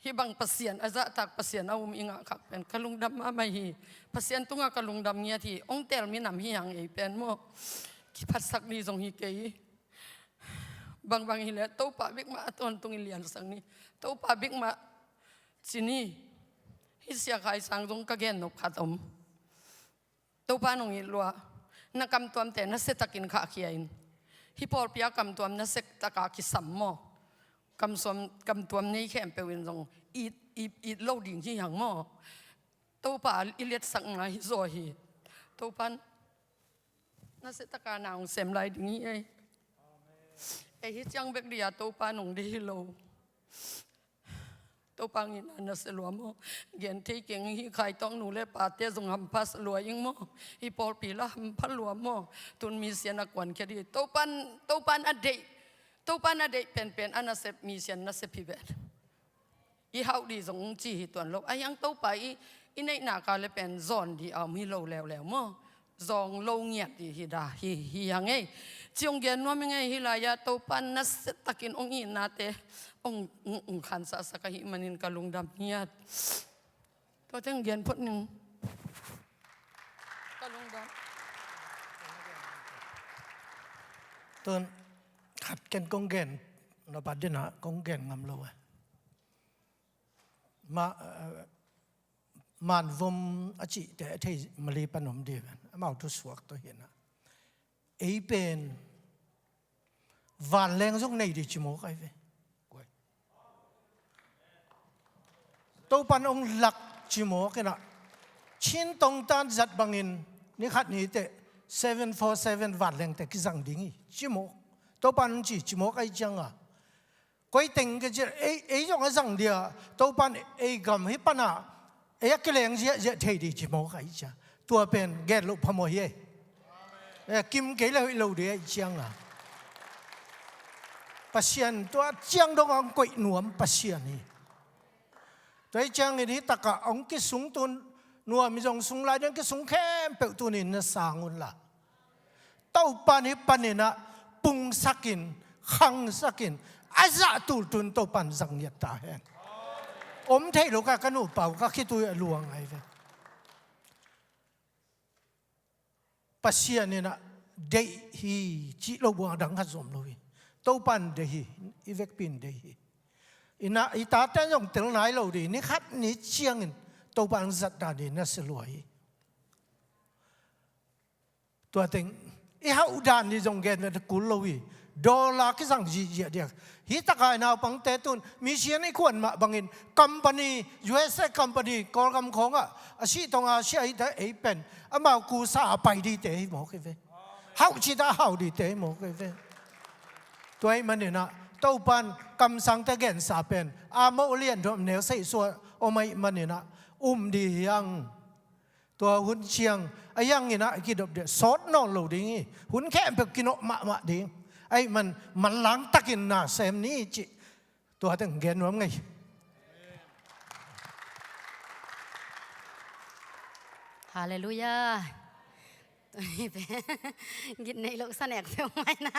Hih bang Pasian a zahtak, Pasian a um i ngahkhak pen ka lungdam mahmah hi. Pasian tungah ka lungdam ngiat hi. Hong teel minam hi hang ei pen maw. Kiphatsak ni zong hi kei. Bangbang hileh Topa bek mah a tawntung i liansak ni. Topa bek mah ci ni. Hih Sia Khai Sang zong ka gennop khat om. Topa in hong it lua. Na kamtuamte nasiatakin khahkhia in. Hih pawlpi ah kamtuam nasiataka kisam maw. Kamsuam, kamtuam nei khempeuh in zong it, it, it lo ding hi hang maw. Topa i liatsakna hi zaw hi. Topa in nasiataka na hong sem lai ding hi ei. Ei hih ciang bek dih a Topa in hong deih hi lo. Topa hong itna na sia lua maw. Gen thei keng hi, Khai Thawng nu le pate zong hampha sia lua ing maw. Hih pawlpi lah hampha lua maw. Tu-in misian a kuankhia dih. Topa in, Topa in a deih. Topa in a deih penpen a nasep, misian nasep hi ven. I hauh dih zong ci hi tuan lo. A hiang Topa i, i neihna ka le pen zawn dih a om hi lo leuleu maw. Zawng lo ngiat dih hi dah hi, hi hang ei. Ci hong gen nuam i ngei hi lai-ah Topa nasiatakin hong itnate hong, hong, hong khansahsak ahih manin ka lungdam hiat. Tua teng gen phot ning. Ka lungdam. Tun khat ken kong gen, na pa dina kong gen ngam lo eh. Ma, eh, Manvom a cihte a thei Mali pan om dih ven. Amau thu suak tawh hi na. Ei pen vanleng zong nei dih ci mawk ai ve. Topan ong lak ci mawk inah Chin tongtan zat bangin ni khat ni teh seven four seven vanlengte kizang ding hi ci mawk. Topan ong ci ci mawk ai cianga koi teng ka ci, ei, ei zong a zang dia, Topan ei gam hi pana ei a kileng ziahziah thei dih ci mawk ai cia. Tua pen gen loh phamawh hi ei. Eh, kim kei le hoih lo dih ai cianga Pasian tua ciang dong a ong koih nuam Pasian hi. Tua hi ciangin hi takah ong kisung tun nuam hi zong sung lai ding kisung khempeuh tunin na sang unla Topan hi paninah pungsakin, khangsakin, a zah tultun Topan zang ngiat ta hen. Om thei lo ka ka nupa uh ka khitui a luang ai ve. Pasian inah deih hi cih lo buang a dang khat zom lo hi. Topan deih hi, i vekpin deih hi. Inah i taten zong tel nai lo dih, ni khat ni ciangin Topan zatna dih na si lua hi. Tua teng i hauh dan hi zong gen ve kul lo hi. Dollar kizang zihziah diak. Hi taka i naupangte tun mission i kuan mah bangin company, U S A company, Kawlgam khawngah a sih tonga sia hi ta ei pen amau kusa a pai dihte hi mawk hi ve. Hauh cita hauh dihte hi mawk hi ve. Tua ih maninah Topan kamsangte gensa pen a mawh lian dom neu seihsua om aih maninah um dih hiang. Tua hun ciang a hianginah a kidop deh sawt nawn lo ding hi. Hun khempeuh kinawh mahmah ding. Aih man manlang takin na sem ni cih tua teng gen nuam ngei. Halleluiah. Git neih loh sa nek peuh mai na.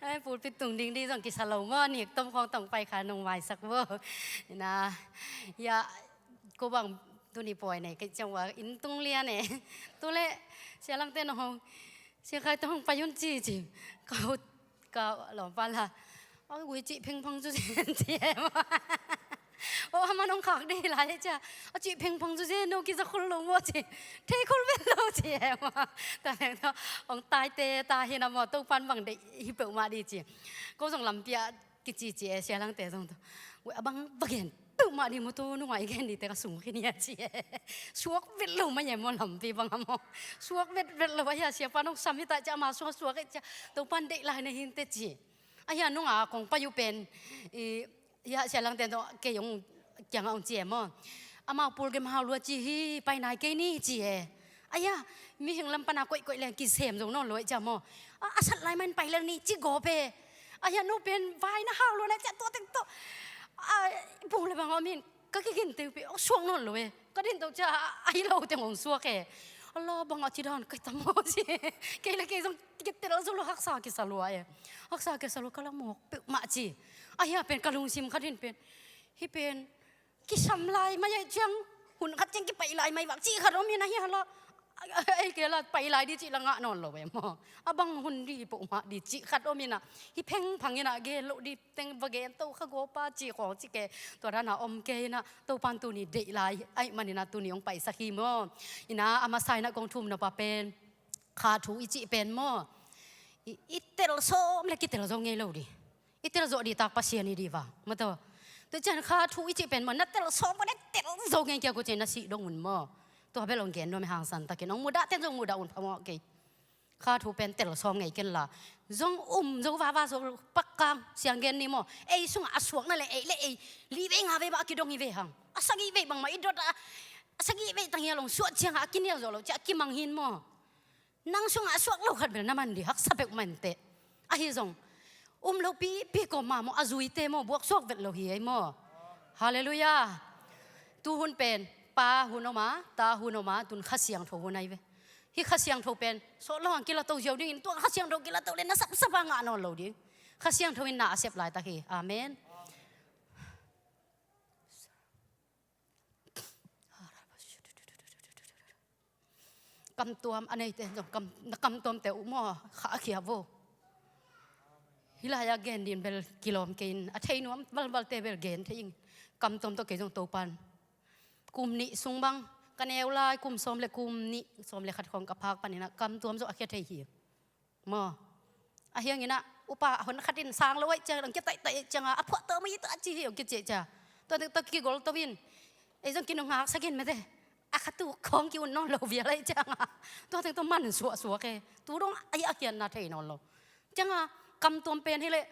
Ai, pulpit tung ding dih zong kisa lo maw, nik tom khawng tong pai kha nong maisak vo. Ina, ya, ko bang tuni pawi nei kei ciang ua inn tung lian e. Tule Sia Langte nong hong, Sia Khai tong hong pai un ci ci. Ka ut ka lawmpa la, a gui cih phengphang cu ci ci e maw. O, a man hong khak dih lai e cia, a cih phengphang cu ci no kiza khol lo maw ci. Thei khol vet lo ci e maw. Ta leng tawh hong taite ta hi na maw, Topan bang deih hi peuhmah dih ci. Ko zong lampi ah kici ci e, Sia Langte zong tu. Weh, a bang va gen peuhmah dih maw, tu nungah i gen dihte ka sung khin hi a ci e. Suak vet lo mah e maw, lampi bang a maw. Suak vet vet lo a hia, Siapa nong sam hi ta cia, ama suak suak e cia. Topan deih lai na hinte ci. A hia nungah kong pai uh pen, i, hia Sia Langte tawh kei hong kiangah hong ci e maw. Amau pulgem hau lua ci hi, pai nai kei ni ci e. Aia, mihing lam pana koihkoih leng kisem zo nawn lo aih cia maw. A, a sat lai man pai lel ni ci gawp e. Aia, no pen vai na hau lo na cia tua teng tawh. A, pung le bang om in ka kigin teupi, ok suak nawn lo e. Ka din to cia, a, a hi lo teng hong suak e. Ala, bang a ci dan kai ta maw ci. Kei le kei zong kitel zo lo, haksa kisa lua e. Haksa kisa lua ka la mawk peuhmah ci. Aia, pen ka lungsim khat in pen. Hi pen, kisam lai mai aih ciang, hun khat ciang kipai lai mai vak cih khat om hi na hi a la. Ei kei la pai lai dih cih la ngah nawn lo e maw. A bang hun dih peuhmah dih cih khat om hi na. Hi phengphang hi na gen loh dih teng va gen to kha gawpa cih khawng cih ke. Tua dana om kei hi na, Topan tuni deih lai aih man hi na, tuni hong paisak hi maw. Hi na, a masa hi na kong thum nop a pen kha thu i cih pen maw. I, i tel sawm le kitel zo ngei lo dih. I tel zawh dih tak Pasian hi dih va. Maw tua. Tua cian kha thu i cih pen maw, na tel sawm maw, na tel zo ngei kia ko cian na sih dong un maw. Tua bel hong gen nuam e, hangsan takin hong mudah ten zong mudah un phamawh kei. Kha thu pen tel sawm ngei ken la. Zong um zo vava zo pak kang siang gen ni maw. Ei sungah a suak na le ei le ei li vei nga vei bah a kidong hi ve hang. A sagih vei bangmah i dot a, a sagih vei tang hi a long suah ciangah a kinial zo lo ciah a kimang hin maw. Nang sungah a suak lo khat bel na man dih, haksa peuh man teh. Ahi zong um lo pipi kawm ma maw, a zuite maw, buak suak vet lo hi ei maw. Halleluiah. Tu hun pen pa hun om a, ta hun om a, tun Kha Siangtho hun ahi ve. Hih Kha Siangtho pen sawt lo hang kilato ziau dingin, tua Kha Siangtho kilato le na sapsap a ngah nawn lo ding. Kha Siangtho in na a sep laitak hi. Amen. Kamtuam a neite zong kam, na kamtuamte uh maw, kha a khia vo. Hih lai-ah gen ding bel kilawm kei in, a thei nuam valvalte bel gen thei ing. Kamtuam tawh kei zong Topan kum nih sung bang, ka neu lai kum sawm le kum nih, sawm le khat khawng ka phak panin ah kamtuam zong a khia thei hi. Maw? Ahi hangin ah upa a hon khat in sang lo ahih ciang, dang kia taihtaih ahih ciang a, a phuah tawh mah hi tawh a ci hi, hong kici ahih ciang. Tua teng tawh kigol to in, ei zong kinunghak sak in mete. A kha tu khawng ki-un nawn lo vial ahih ciang a, tua teng tawh man suaksuak e. Tu dong ahi a khiatna thei nawn lo. Ciang a, kamtuam pen hi leh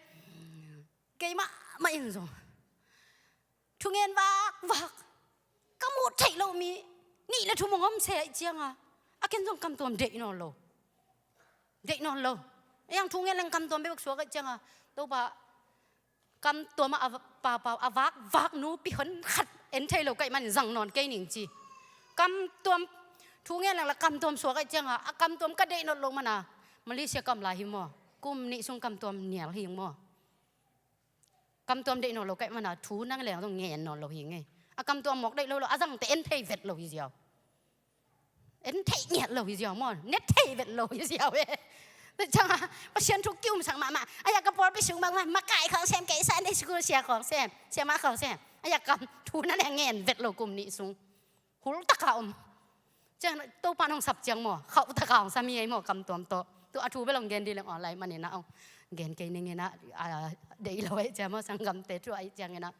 keimah mah in zong thungen vakvak, ka muh theih loh mi nih le thum hong om se ahih ciang a, a ken zong kamtuam deih nawn lo. Deih nawn lo. Ei ang thungen leng kamtuam bek suak ahih ciang a, Topa, kamtuam ah a va-, pa, pa, a vakvak nupi hon khat en thei lo ka hih manin zang nawn kei ning ci. Kamtuam, thungen leng la kamtuam suak ahih ciang a, a kamtuam ka deih nawn loh man a, Malaysia kam lai hi maw, kum nih sung kamtuam nial hi maw. Kamtuam deih nawn lo ka hih man a, thu nang leng zong ngen nawn lo hi ngei. A kamtuam mawk deih lo lo, a zangte en thei vet lo hi ziau. En theih ngiat lo hi ziau maw, ne thei vet lo hi ziau e. Tua ciang a, Pasian thu ki-umsak mahmah. Ahi a ka pawlpi sung mahmah, makai khawng sem, kei Sunday school sia khawng sem, siamah khawng sem. Ahi a kam thu na leng ngen vet lo kum nih sung. Hul taka om. Ciang Topa in hong sap ciang maw, khauh taka hong sam hi ei maw, kamtuam tawh. Tu a thu bel hong gen ding leng online manin ah hong gen kei ning in ah, a, deih lo ahih ciang maw, sanggamte thu ahih ciangin ah.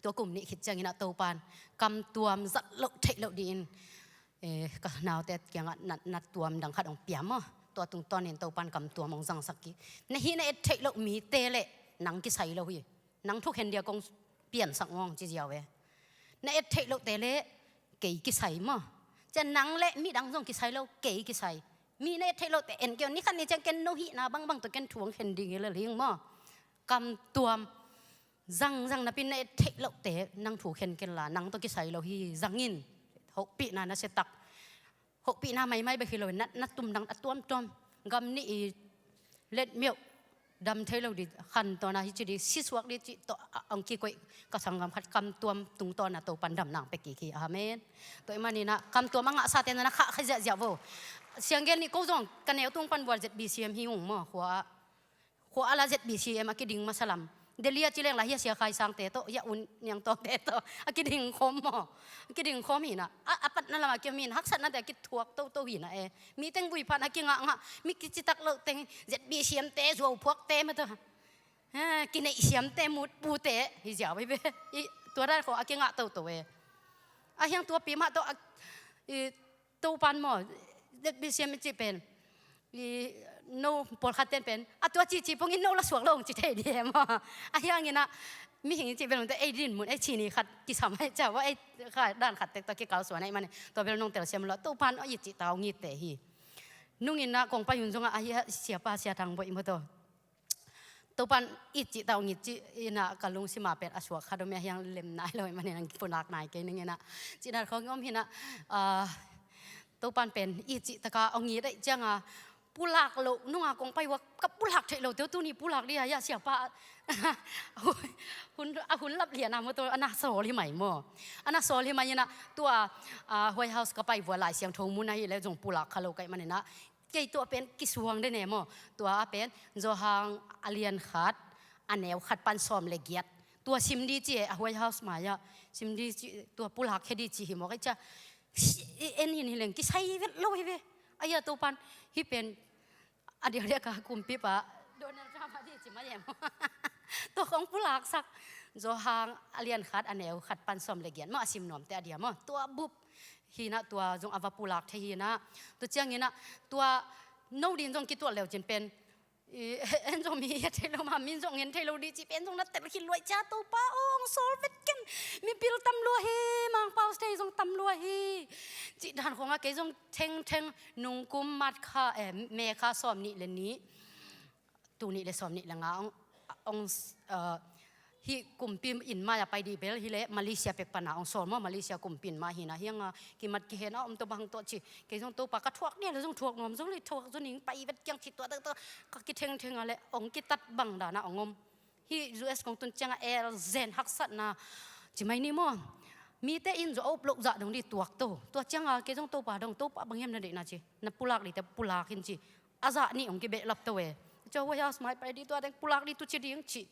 Tua kum nih khit ciangin ah Topa in kamtuam zat loh theih loh dingin, eh, ka naute kiangah na, na tuam dang khat hong pia maw. Tua tungtawnin Topa in kamtuam hong zangsak hi. Na hih na et theih loh mite leh nang kisai lo hi. Nang thukhen dia kong piansak ngawng ci ziau e. Na et theih lohte leh kei kisai maw. Ciang nang leh midang zong kisai lo, kei kisai. Mi na et theih lohte en kei un, ni khat ni ciang ken no hihna bangbang tawh ken thu hong khen ding hi lel hing maw. Kamtuam zangzang napi na et theih lohte nang thu khen ken la, nang tawh kisai lo hi zang in. Hopihna na siatak. Hopihna maimai bek hi lo, na, na tum dang a tuamtuam. Gam nih i letmeuh dam thei lo ding, khantawn a hi ci ding, sisuak ding cih tawh a, hong kikoih ka sanggam khat kamtuam tungtawn a Topa in damna hong pia kik hi. Amen. Tua ahih manin ah kamtuam a ngahsate na na khah kha ziahziah vo. Sianggen nih ko zong ka neu tung pan bual Z B C M hi ung maw, khua ah. Khua a la Z B C M a kiding masa lam. Delhi a ci leng la hia Sia Khai Sangte tawh, hia U Niang Tawngte tawh a kiding khawm maw. A kiding khawm hi na. A, a patna lam a kiom hi na, haksatnate a kithuak toto hi na e. Mi teng buiphan a kingahngah, mi kicitak loh teng Z B C M te, zuauphuakte mah tawh. Ha, kineihsiamte, mutpute hi ziau hi ve. I, tua dan khawng a kingah toto e. A hiang tuapi mah tawh a, i, Topan maw, Z B C M i cih pen, i, no pawlkhat ten pen a tua cici pongin no la suak lo hong ci thei dih e maw. Ahi hangin ah mihing i cih bel hong te ei dinmun ei cih ni khat kisam ahih ciang, ei kha dan khat tek tawh kikalsuan ahih manin tua bel nong telsiam lo. Topan i cih tau ngitte hi. Nungin ah kong pai hun zongah ahi a siapa Sia Thang Bawi maw tawh. Topan i cih tau ngit cih in ah ka lungsim a pen a suak khat om e, a hiang lem nai lo ahih manin hong pulak nai kei ning in ah. Cih dan khawng om hi na, ah, Topan pen i cih taka hong it ahih ciang a, pulak loh nung a kong pai uh a ka pulak theih loh teuh tuni pulak dih a, hia siapa. Hun, a hun lap lian a maw tawh a na sawl hi mai maw. A na sawl hi mai in ah tua, ah, White House ka pai uh a Lai Siangtho mun ahih leh zong pulak kha lo ka hih manin ah. Kei tua pen kisuang den e maw. Tua a pen Johan a lian khat, a neu khat pan sawm le giat. Tua sim dih ci e, a White House mai-ah sim dih ci, tua pulak khia dih ci hi mawk e cia. En in hi leng kisai vet lo hi ve. Ahi a Topan hih pen a diakdiak a kumpipa Donald Trump a dih ci mai e maw. Tua khawng pulaksak. Johan a lian khat, a neu khat pan sawm le giat maw, a sim nuamte a dia maw. Tua bup hi na, tua zong a va pulak thei hi na. Tua ciangin ah tua no din zong kituat leu cin pen, i, en zong mi hia thei lo ma, min zong en thei lo dih cih pen zong na tel khit luai cia, Topa aw, hong sawl vet ken. Mipil tam lua hi, Mangpau State zong tam lua hi. Cih dan khawng a kei zong thengtheng nungkum March kha, eh, May kha sawm nih le nih, tul nih le sawm nih le nga hong, hong, eh, Hih kumpi inn mai-ah pai dih bel hi leh Malaysia pek pana hong sawl maw, Malaysia kumpi inn mai hi na, hiang a kimat kihen a om tawh bang tawh ci. Kei zong Topa ka thuak dia leh zong thuak nuam zo leh thuak zo ning, pai vet kiang ci, tua tak tak ka kithengtheng a leh hong kitat bang dan a hong om. Hih U S kong tun ciang a el zen haksatna ci mai ni maw. Mite inn zong a up loh zah dong dih tuak to. Tua ciang a kei zong Topa dong, Topa bang hiam na deihna ci. Na pulak dih teh pulak in ci. A zah nih hong kibehlap to e. Tua White House mai pai dih, tua teng pulak dih, tu ci ding ci.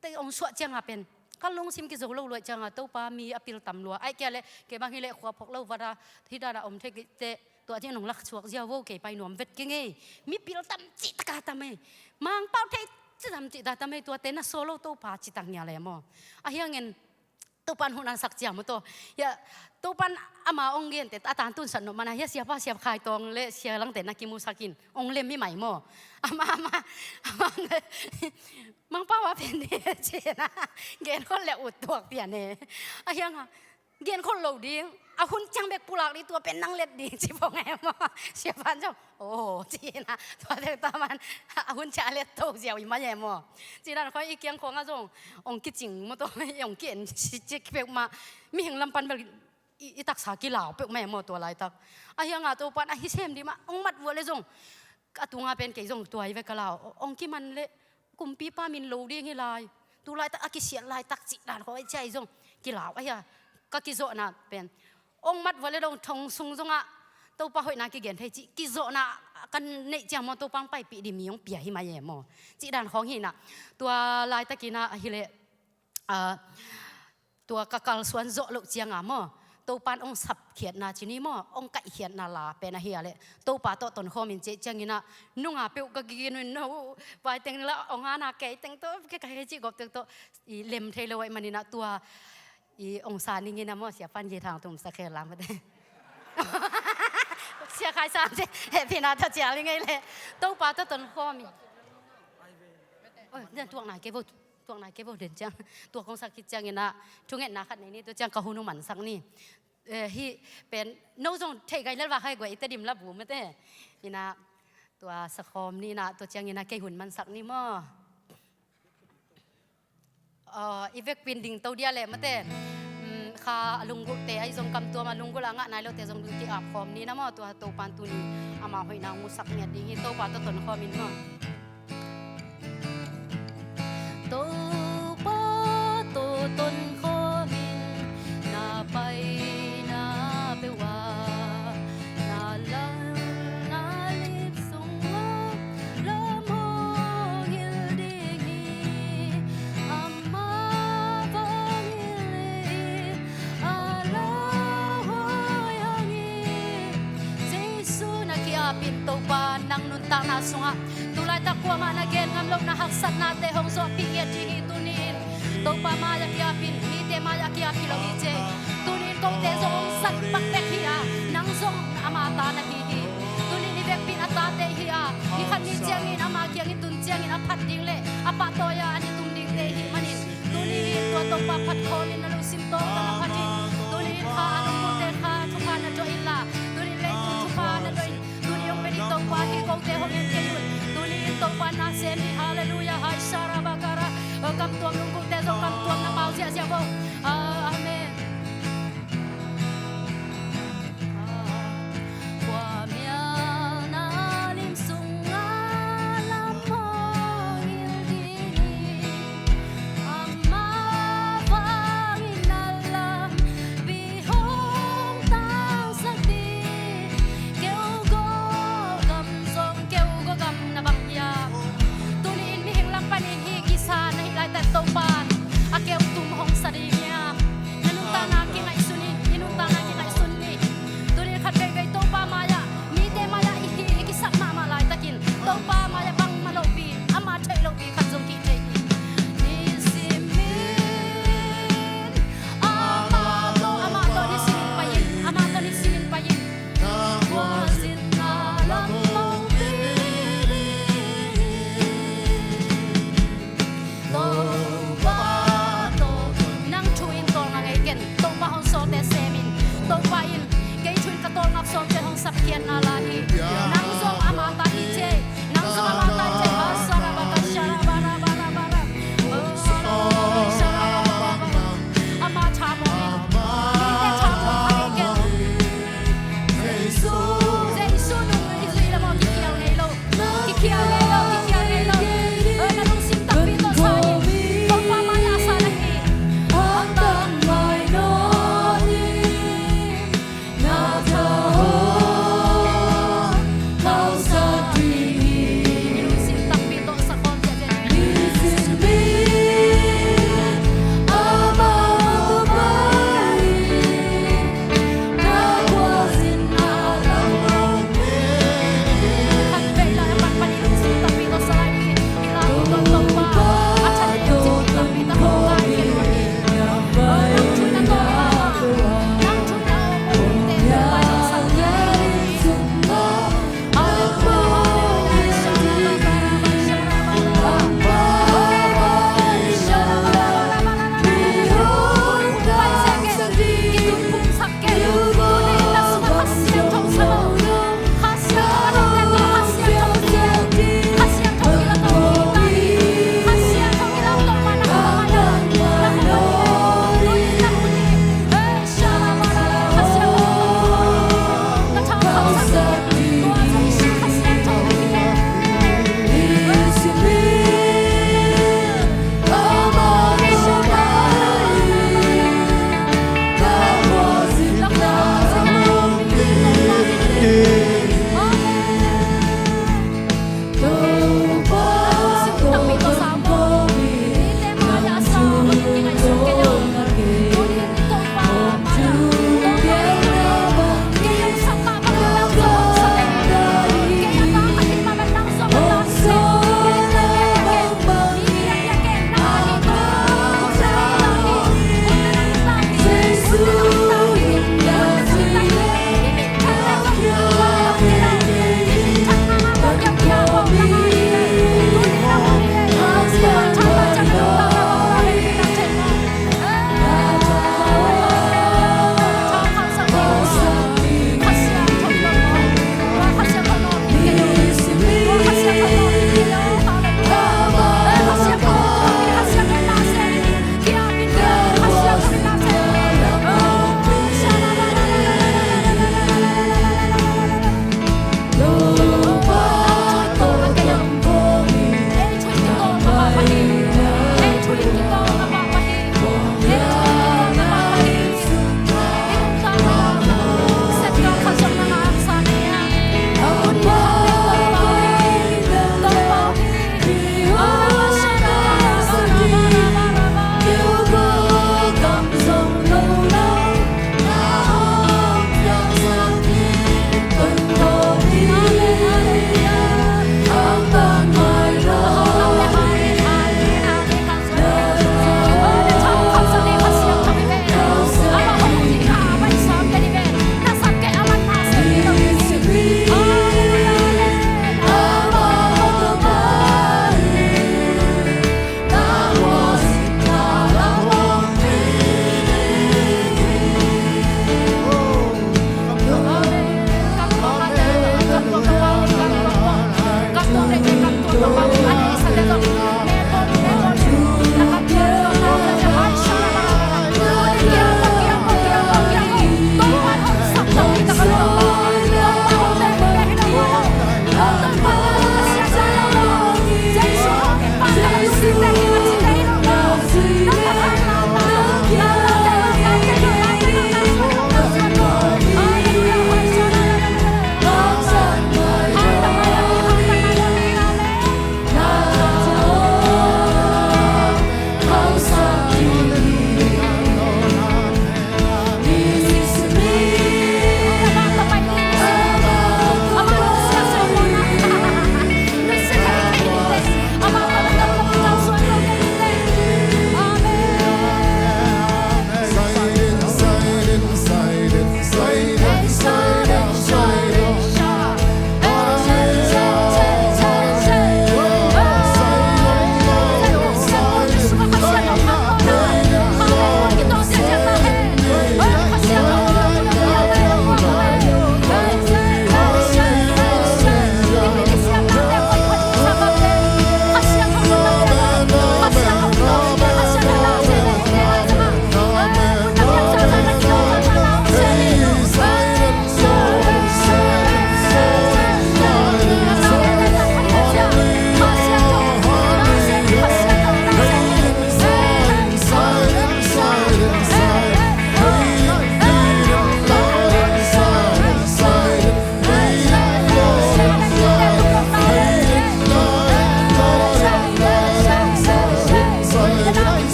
Teh hong suah ciang a pen ka lungsim kizo lo lua ciang a, Topa mi a pil tam lua. Ahih kei leh kei bang hi leh khua phawk lo vat a, hih dan a om thei kei teh tua ciang nong lak suak ziau vo, kei pai nuam vet keng ei. Mi pil tam cih tak a tam ei. Mangpau thei cih tam cih tak a tam ei, tuate na sawl lo Topa ci tak ngial e maw. A hiang in Topan hun an sak ciam maw tawh. Hia, Topan ama hong gente a tan tun sat nop man a, hia, Siapa Siap Khai Tawng leh Sia Langte na kimusak in hong lem hi mai maw. Ama, ama, ama, Mangpau a pen dih ci na, genkhol leh ut tuak pian e. A hiang a, genkhol lo ding, a hun ciang bek pulak dih, tua pen nang let ding ci pong e maw. Siapan zong, aw, ci na, tua tek tua man, a hun ciang a let to ziau i mai e maw. Ci dan khawng i kiang khawng a zong hong kicing maw tawh, hong ki-en cik peuhmah, mihing lam pan bel i, i taksa kilau peuhmah e maw tua laitak. A hiang a Topan a hi sem dih mah, hong mat vua leh zong a tunga pen kei zong tua hi ve ka lau. Hong kiman leh kumpipa min lo ding hi lai. Tu laitak a kisiat laitak cih dan khawng ei cia i zong kilau a hia. Ka kizawhna pen hong mat vua leh dong thong sung zongah Topa hoihna kigen thei cih kizawhna ka neih ciang maw, Topa hong paipih dih mi hong pia hi mai e maw. Cih dan khawng hi na. Tua laitakin a hi leh, ah, tua ka kalsuan zawh loh ciang a maw, Topan hong sapkhiatna ci ni maw, hong kaihkhiatna la pen a hi a leh Topa tawh tonkhawm in cih ciangin a, nunga peuh ka gigin uh in, no vai teng la hong ana kei teng tawh, kei ka hei cih gawp teng tawh i lem thei lo ahih manin a, tua i hong sa ning in a maw, Siapan Ye Thang tum sa khel lam ka te. Sia Khai Sam te hehpihna tawh cial i ngei leh Topa tawh tonkhawm in. Oi, den tuak nai kei vo. Tuak nai kei vo den ciang. Tuak kong sak khit ciangin a, thungetna khat nei ni, tua ciang ka hun uh mansak ni. Eh, hih pen no zong theih gai lel va khai guai i Tedim la bu mate. Ina tua sakhawm ni na, tua ciangin a kei hun mansak ni maw. Ah, i vekpi in ding to dia leh mate. Mm, kha a lunggulhte ahi zong, kamtuam a lunggulh a ngah nai lote zong ding ki-ap khawm ni na maw, tua Topan tuni ama hoihna hong musak ngiat ding hi, Topa tawh tonkhawm in maw. Topa tawh tonkhawm in, na paina peuh ah, na lam na lim sungah lam hong hilh ding hi. Amah vang hilh in, a lauhuai hang hi. Jesu na ki-ap in, Topa nang nuntakna sungah tu laitak kuamah na gen ngam loh na haksatnate hong zawhpih ngiat ding hi. Tuni in Topa mai-ah ki-ap in, mite mai-ah ki-ap hi lo hi ci. Tuni in kote zong hong sat pakpak hi a, nang zong ama ta na hi hi. Tuni in i vekpi in a tate hi a, ni khat ni ciangin ama kiang i tun ciangin a phat ding leh a pahtawi a an i tum dingte i hih manin, tuni in tua Topa phat khawm in, na lungsim tawh na phat in. Tuni in kha a lunggulhte kha thupha na dawh inla, tuni in leitung thupha na dawh in. Tuni hong pia ding Topa, hih kote hong en kei un. Tuni in Topa na sem dih. Halleluiah. Hai sara bakara. Kamtuam lunggulhte zong kamtuam na pau ziahziah vo. Ah, amen. Khuamial na lim sungah lam hong hilh ding hi. Amah vangin a lampi hong tangsak ding. Keu gawh gam zong, keu gawh gam na bang hiam? Tuni in mihing lam panin hih kisa na hih laitak Topan a keu tum hong sa ding.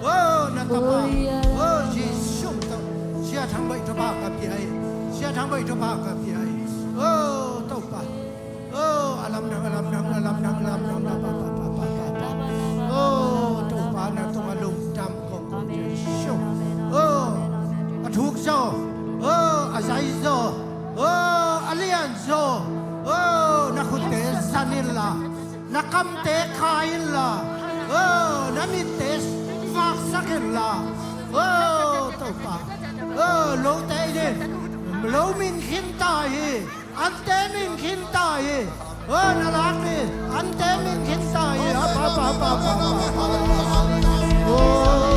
Oh, na Tapa. Oh, Jesu. Sia Thang Baih Tapa ka pia hi. Sia Thang Baih Tapa ka pia hi. Oh, Topa. Oh, a lamdang, a lamdang, a lamdang, a lamdang, a lamdang. Oh, Topa na tungah lungdam kong ko Jesu. Oh, a thuk zaw. Oh, a zai zaw. Oh, a lian zaw. Oh, na khutte zan inla, na kamte kha inla, oh, na mitte vaksak inla, oh, Topa, oh, lote in lo min khin ta hi, ante min khin ta hi, oh, na lak in ante min khin ta hi, apa, apa, apa, apa, apa. Oh.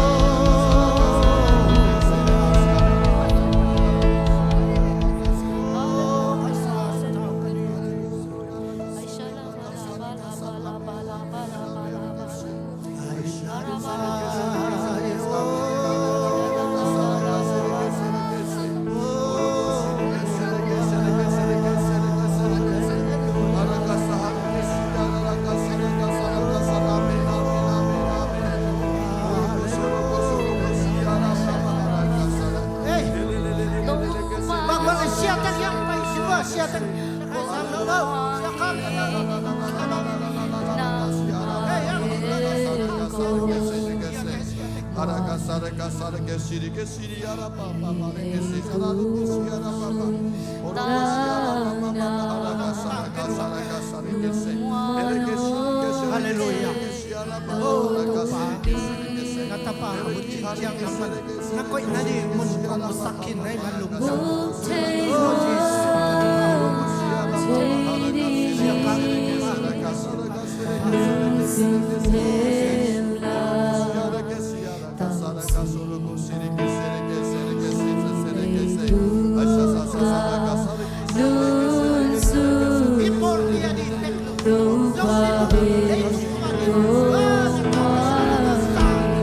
Hey! Bang, bang, sia teng yang pai sua, sia teng. Hallelujah. Oh, Topa, na Tapa ka hun ciang na man, na koih na ding mun kong musak khin na hih man lungdam. Oh, Jesus.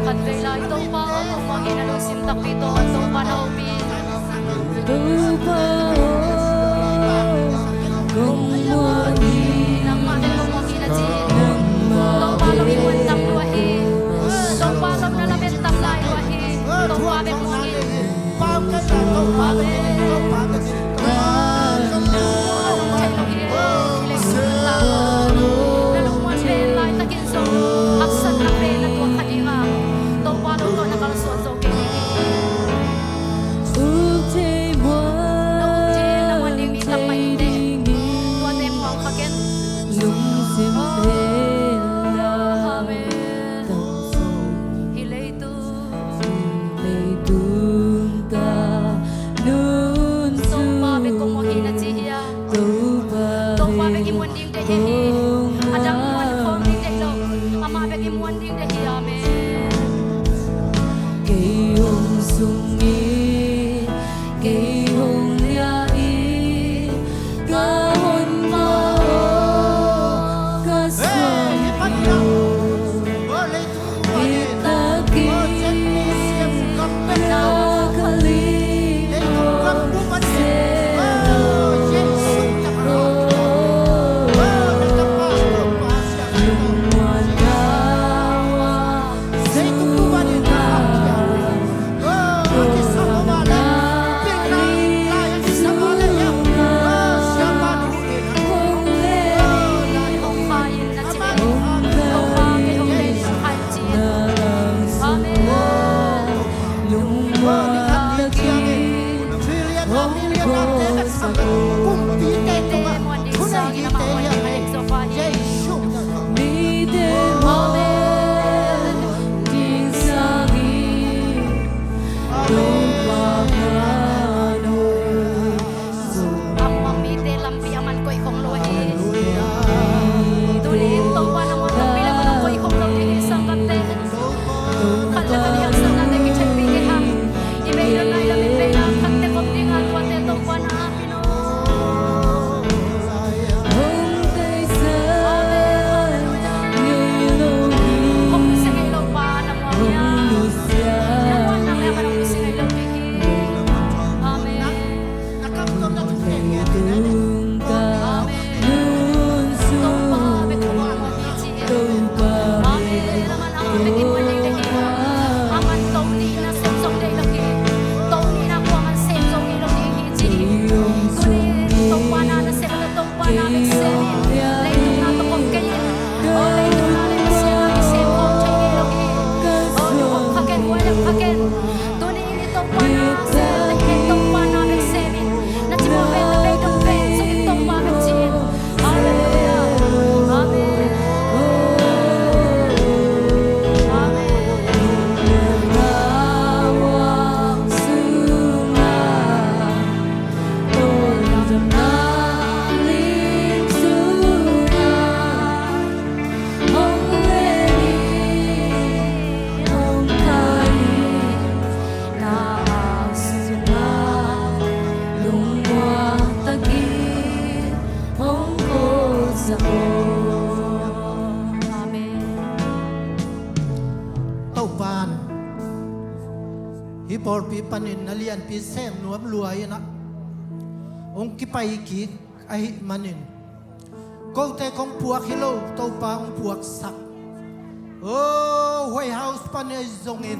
Khat vei lai Topa aw, kong mangin a lungsim takpi tawh Topa na hopih. Amen. Topa'n hih pawlpi panin na lianpi sem nuam lua in ah hong kipai kik ahih manin, kote kong puak hi lo, Topa hong puaksak. O, White House pan ahi zongin,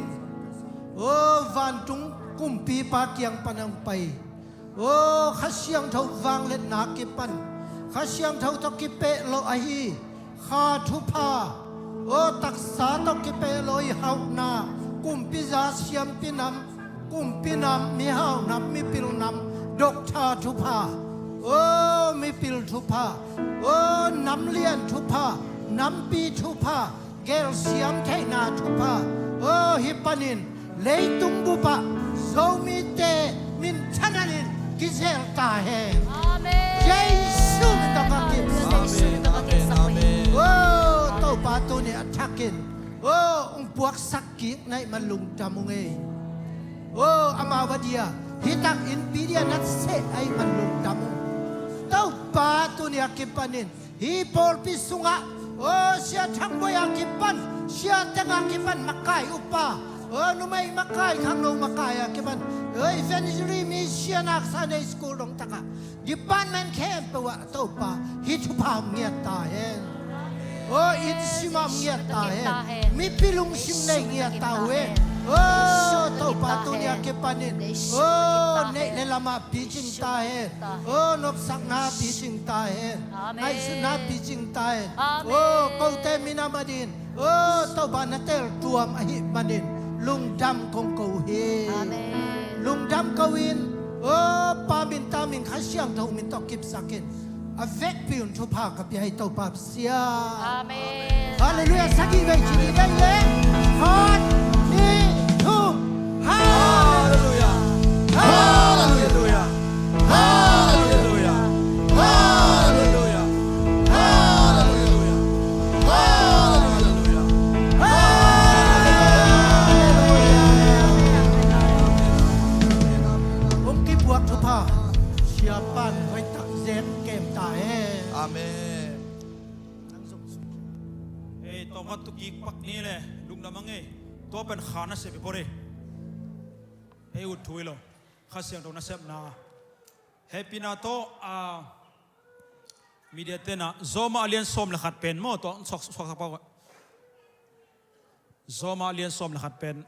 o, vantung kumpipa kiang pan hong pai. O, Kha Siangtho vangliatna kipan, Kha Siangtho tawh kipeh lo ahi Kha thupha, o, taksa tawh kipeh lo i hauhna, kumpiza siampi nam, kumpi nam, mihau nam, mipil nam, doctor thupha, o, mipil thupha, o, namlian thupha, nampi thupha, gelsiam theihna thupha, o, hih panin leitung bupah Zomite minthannanin kizel ta hen. Amen. Jesu min tawh ka kimsak. Amen. Amen. Amen. O, Topa tuni a thakin, o, hong puaksak kik na hih man lungdam ung ei. O, amau a dia hih tak innpi dia na seh ahih man lungdam ung. Topa tuni a kipanin hih pawlpi sungah, o, Sia Thang Boi a kipan, Sia Teng a kipan makai upa, o, numei makai, khangno makai a kipan, o, evangelist, mission, ak Sunday school dong takah, department khempeuh ah Topa hih thupha hong ngiat ta hen. O, inn sim ah hong ngiat ta hen. Mipi lungsim nei ngiat ta uh hen. O, Topa tuni a kipanin, o, neih le lamah picing ta hen. O, nopsakna picing ta hen. Amen. Ngaihsutna picing ta hen. Amen. O, kote minam a din, o, Topa na teel tuam ahih manin lungdam kong ko hi. Amen. Lungdam ko in, o, Pa min, Ta min, Kha Siangtho min tawh kipsak in, a vekpi un thupha ka pia hi, Topa Sia. Amen. Halleluiah. Sagih vei ci ni dai le. Khat, nih, thum. Halleluiah. Halleluiah. Halleluiah. Halleluiah. Halleluiah. Halleluiah. Halleluiah. Hong kipuak thupha Siapa'n hoihtak zen kem ta hen. Amen. Ei, tawmkhat tu kik pak ni le, lungdam a ngei. Tua pen Kha nasep hi pore. Ei, ut thu hi lo. Kha Siangtho nasepna. Hehpihna tawh, a, media tenah Zawmah a lian sawm le khat pen maw, tua suak, suaksak pah uh. Zawmah a lian sawm le khat pen.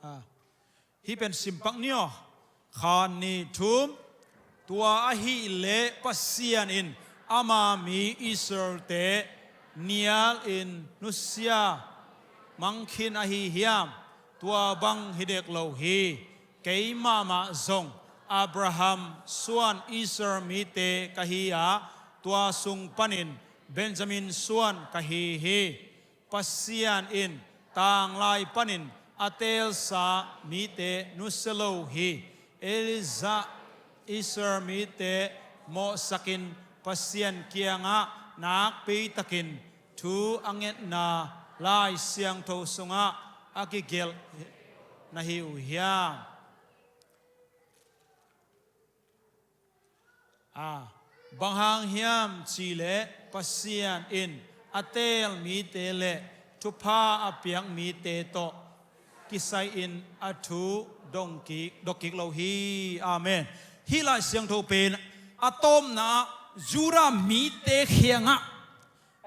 A, hih pen simpak ni aw. Khat, nih, thum. Tua ahih leh Pasian in ama mi Israel-te nialin nusia mang khin ahi hiam? Tua bang hi dek lo hi. Keimah mah zong Abraham suan Israel mite ka hi a, tua sung panin Benjamin suan ka hi hi. Pasian in tanglai panin a teelsa mite nusia lo hi. Elijah Israel mite mawhsakin Pasian kiangah nakpitakin thu a ngetna Lai Siangtho sungah a kigelh na hi uh hiam? A, bang hang hiam cihleh Pasian in a teel mite le thupha a piak mite tawh kisai-in a thu dong kik, dok kik lo hi. Amen. Hih Lai Siangtho pen a tawpna Judah mite kiangah,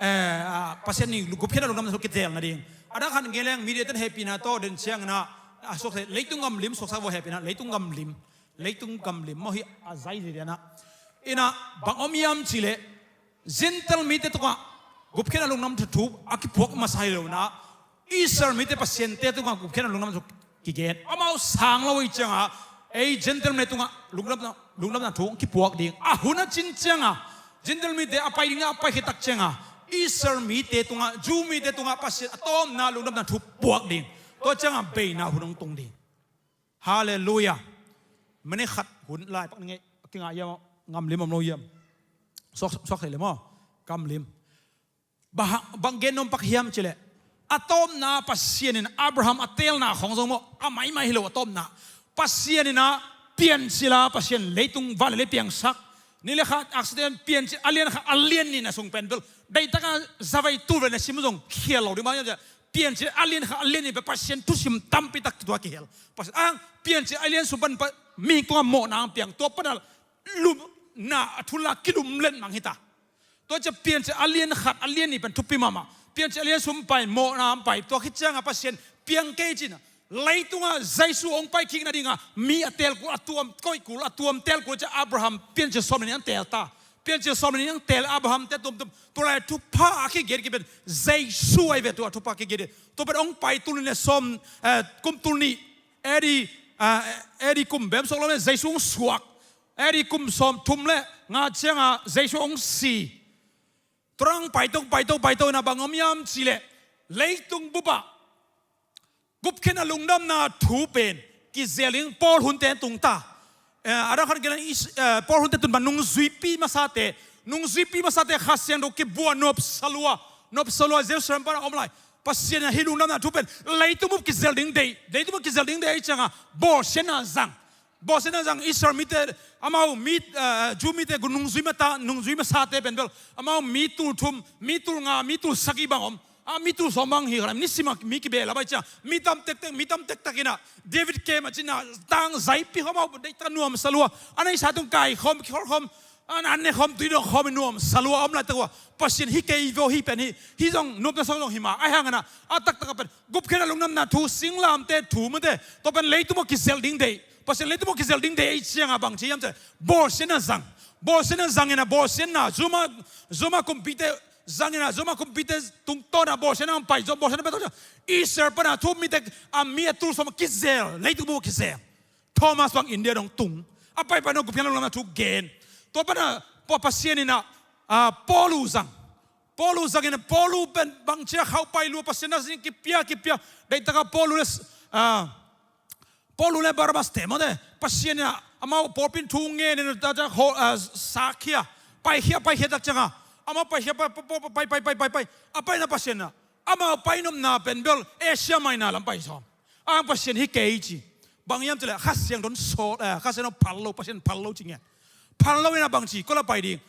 eh, a, Pasian in gupkhiatna lungdamna thu kitel nading. A dang khat ngen leng, media ten hehpihna tawh den ciangin ah, a, suaksak, leitung gamlim, suaksak vua hehpihna, leitung gamlim. Leitung gamlim maw, hih a zai zia dianah. Inah bang om hiam cihleh Gentile mite tungah gupkhiatna lungdamna thu a kipuak masa hi lo inah, Israel mite, Pasian-te tungah gupkhiatna lungdamna thu kigen. Amau sang lo hi ciangah, ei Gentile mite tungah lungdamna, lungdamna thu kipuak ding. A hun a cin ciangah, Gentile mite a pai ding a pai khit tak ciangah, Israel mite tungah, Jew mite tungah Pasian a tawpna lungdamna thu puak ding. Tua ciangah beina hun hong tung ding. Halleluiah. Minute khat hun lai pak ni ngei, a kingah hiam, gamlim om lo hiam? Suak, suak thei le maw? Gamlim. Bang, bang gen nuam pak hiam cihleh, a tawpna Pasian in Abraham a teelna khong zong maw, a maimai hi lo a tawpna. Pasian in ah Piancil a Pasian leitung van le lei piangsak. Nih le khat Acts ten Piancil a lian khat a lian nihna sung pen bel, deihtaka zavei tul ve na sim zong khial lo ding bang hiam ciah, Piancil a lian khat a lian nih pen Pasian thusim tampi tak tua kihel. Pasian ang Piancil a lian sung pan pa, mihing tungah mawhna ang piang, tua pana lumna a thula kilumlet mang hita. Tua ciah Piancil a lian khat a lian nih pen thupi mahmah. Piancil a lian sung pai, mawhna ang pai, tua khit cianga Pasian piang kei cina. Leitungah Jesu hong pai kik nadinga mi a teel kul, a tuam, koih kul, a tuam teel kul ciah Abraham Piancil sawm le nih ang teel ta. Piancil sawm le nih ang teel Abraham te tuamtuam. Tua lai thupha a kigen kipen Jesu ahi ve, tua thupha kigen. Tua pen hong pai tul nih le sawm, eh, kum tul nih, A D, eh, A D kum bem suak lo le Jesu hong suak. A D kum sawm thum le nga cianga Jesu hong si. Tua rang paito, paito, paito na bang om hiam cih leh, leitung bupah gupkhiatna lungdamna thu pen kizel ding Paul hunte tung ta. Eh, a dang khat gen is, eh, Paul hunte tun bang nungzuipi masate, nungzuipi masate Kha Siangtho kibuak nuam salua, nuam salua Jerusalem pana om lai. Pasian in hih lungdamna thu pen leitung bup kizel ding deih, leitung bup kizel ding deih ahih cianga bawlsiatna zang. Bawlsiatna zang Israel mite, amau mi, eh, Jew mite gu nungzui mata, nungzui masate pen bel, amau mi tul thum, mi tul nga, mi tul sagih bang om. A mi tul sawm bang hi kha lam, nisim a mi kibeh lam ahih ciang, mi tam tektek, mi tam tektek in ah, David kem a cin ah, tang zaipi khawm a, deihtak nuam salua, a neihsa tung kai khawm, kikhol khawm, an, an ne khawm, tui dong khawm in nuam salua a om laitak uh a, Pasian hi kei vo hi pen hi, hi zong nuamna sawng zong hi ma, ahih hangin ah, a taktak a pen, gupkhiatna lungdamna thu, singlamteh thu mate, tua pen leitung bup kizel ding deih, Pasian leitung bup kizel ding deih ahih cianga bang ci hiam cih leh, bawlsiatna zang, bawlsiatna zang in ah, bawlsiatna, Jew mah, Jew mah kumpite, zang in ah, Jew mah kumpite tungtawn ah bawlsiatna hong pai, Jew bawlsiatna pai tawh ciang Israel pana thu mite, a mi a tul sawm kizel, leitung bup kizel. Thomas bang India dong tung. A paipai dong gupkhiatna lungdamna thu gen. Tua pana Pa, Pasian in ah, ah, Paul uh zang. Paul uh zang in ah, Paul uh pen bang ci a khauh pai lua Pasian na zing kipia, kipia. Deihtaka Paul uh le, ah, Paul uh le Barnabas te mawte, Pasian in ah amau pawlpi in thu ngen in ah, ta, ta, ho, ah, sakhia, paikhia, paikhia tak cianga, amau paikhia, pai, pai, pai. A paina Pasian in ah amau painopna pen bel Asia Minor lam pai sawm. Ang Pasian hi kei ci. Bang hiam cih leh Kha Siangtho in sawl, eh, Kha Siangtho in phal lo, Pasian phal lo ci ngiat. Phal lo in ah bang ci, koi la pai ding.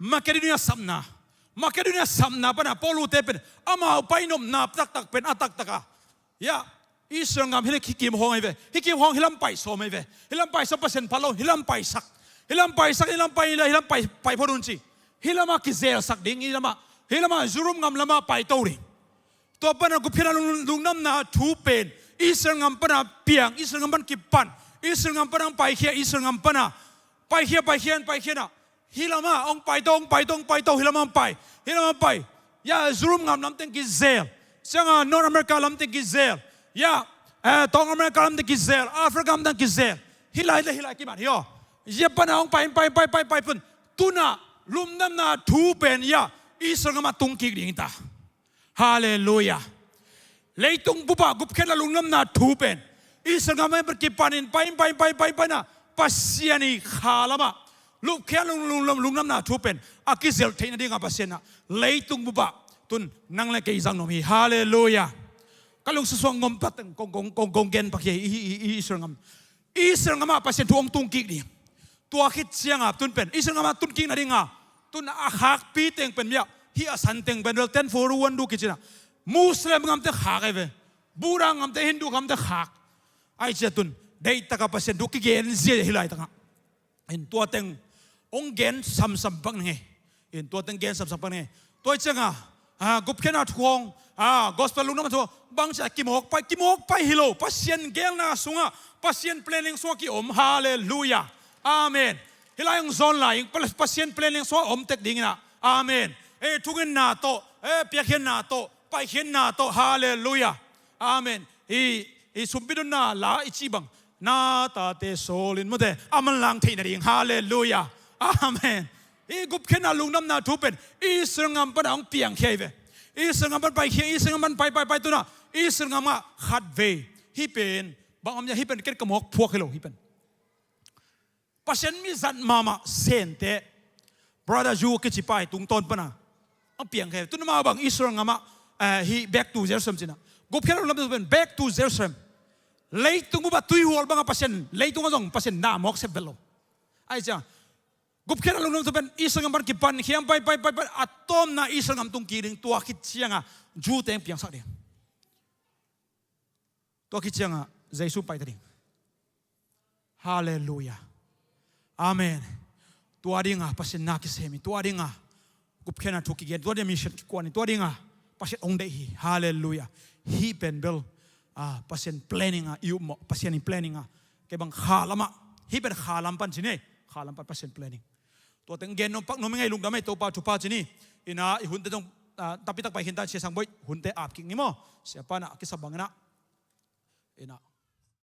Makedonia sapna. Makedonia sapna pana Paul uh te pen amau painopna taktak pen a taktak a, ya, Israel gam hi le hi kim hong ahi ve. Hi kim hong hi lam pai sawm ahi ve. Hi lam pai sawm Pasian phal lo, hi lam paisak. Hi lam paisak, hi lam pai le, hi lam pai, pai phot un ci. Hi lamah kizelsak ding, hi lamah, hi lamah Jerusalem gam lamah paito ding. Tua pana gupkhiatna lung, lungdamna thu pen Israel gam pana piang, Israel gam pan kipan, Israel gam pana hong paikhia, Israel gam pana paikhia, paikhia, paikhia na. Hi lamah hong paito, hong paito, hong paito, hi lamah hong pai, hi lamah hong pai. Ya, Jerusalem gam lamteng kizel. Cianga North America lamteng kizel. Ya, eh, Tawng America lamteng kizel. Africa lamteng kizel. Hi lai le hi lai kiman hi aw. Ya pana hong pai, pai, pai, pai, pai pun. Tuna lungdamna thu pen ya Israel gamah tung kik ding ta. Halleluiah. Leitung bupah gupkhiatna lungdamna thu pen Israel gam pen kipanin pai, pai, pai, pai, pai na Pasian i kha lamah gupkhiatna lung, lung, lungdamna thu pen a kizelh theihna dingah Pasian ah leitung bupah tun nang le kei zang nuam hi. Halleluiah. Ka lungsim sungah ngom tak teng kong, kong, kong, kong gen pak hi, i, i, i, Israel gam. Israel gamah Pasian thu hong tung kik ding. Tua khit ciangah tun pen Israel gamah tun kik nadingah tun a khakpi teng pen miah, hih a san teng pen bel ten forty-one du kicinah Muslim gamte khak ahi ve. Buddha gamte, Hindu gamte khak. Ahi ciah tun deihtaka Pasian thu kigen zia hi laitakah. In tua teng hong gen samsam pak ning ei. In tua teng gen samsam pak ning ei. Tua hi ciangah, ah, gupkhiatna thu hong, ah, gospel lungdamna thu hong, bangci a kimawk pai, kimawk pai hi lo. Pasian gelna sungah, Pasian planning sungah ki-om. Halleluiah. Amen. Hih lai hong zawn lai, Pa-, Pasian planning sungah om tek dinginah. Amen. Eh, thungetna tawh, eh, piakkhiatna tawh, paikhiatna tawh. Halleluiah. Amen. I, i sumpitna la i cih bang, na tate sawlin mawte a manlang theih nading. Halleluiah. Amen. I gupkhiatna lungdamna thu pen Israel gam pana hong piangkhia hi ve. Israel gam pan paikhia, Israel gam pan pai, pai, pai, tuna Israel gamah khatvei. Hih pen bang om nia, hih pen ken ka mawk phuak hi lo, hih pen Pasian mizat mahmah Sente, Brother Yu kici pa hi tungtawn pana hong piangkhia. Tuna mah bang Israel gamah, eh, hih Back to Jerusalem cinah, gupkhiatna lungdamna thu pen Back to Jerusalem. Leitung bup a tuihual bangah Pasian, leitung ah zong Pasian na mawk sep vet lo. Ahi ciang gupkhiatna lungdam thu pen Israel gam pan kipan khiam pai pai pai pai, a tawpna Israel gam tung kik ding, tua khit ciangah Jew teng piangsak ding. Tua khit ciangah Jesu paita ding. Halleluiah. Amen. Tua dingah Pasian na kisem hi. Tua dingah gupkhiatna thu kigen, tua dingah mission kikuan hi. Tua dingah Pasian hong deih hi. Halleluiah. Hih pen bel, ah, Pasian planning ah i upmawh, Pasian i planning ah. Kei bang kha lamah, hih pen kha lam pan ci ni, kha lam pan Pasian planning. Tua teng gen nuam pak nuam ing ei, lungdam ei, Topa thupha ci ni. Inah i hunte zong, ah, tampi tak pai khin ta, Sia Sang Boih hunte ap kik ni maw. Sia pa na a kisap bang inah, inah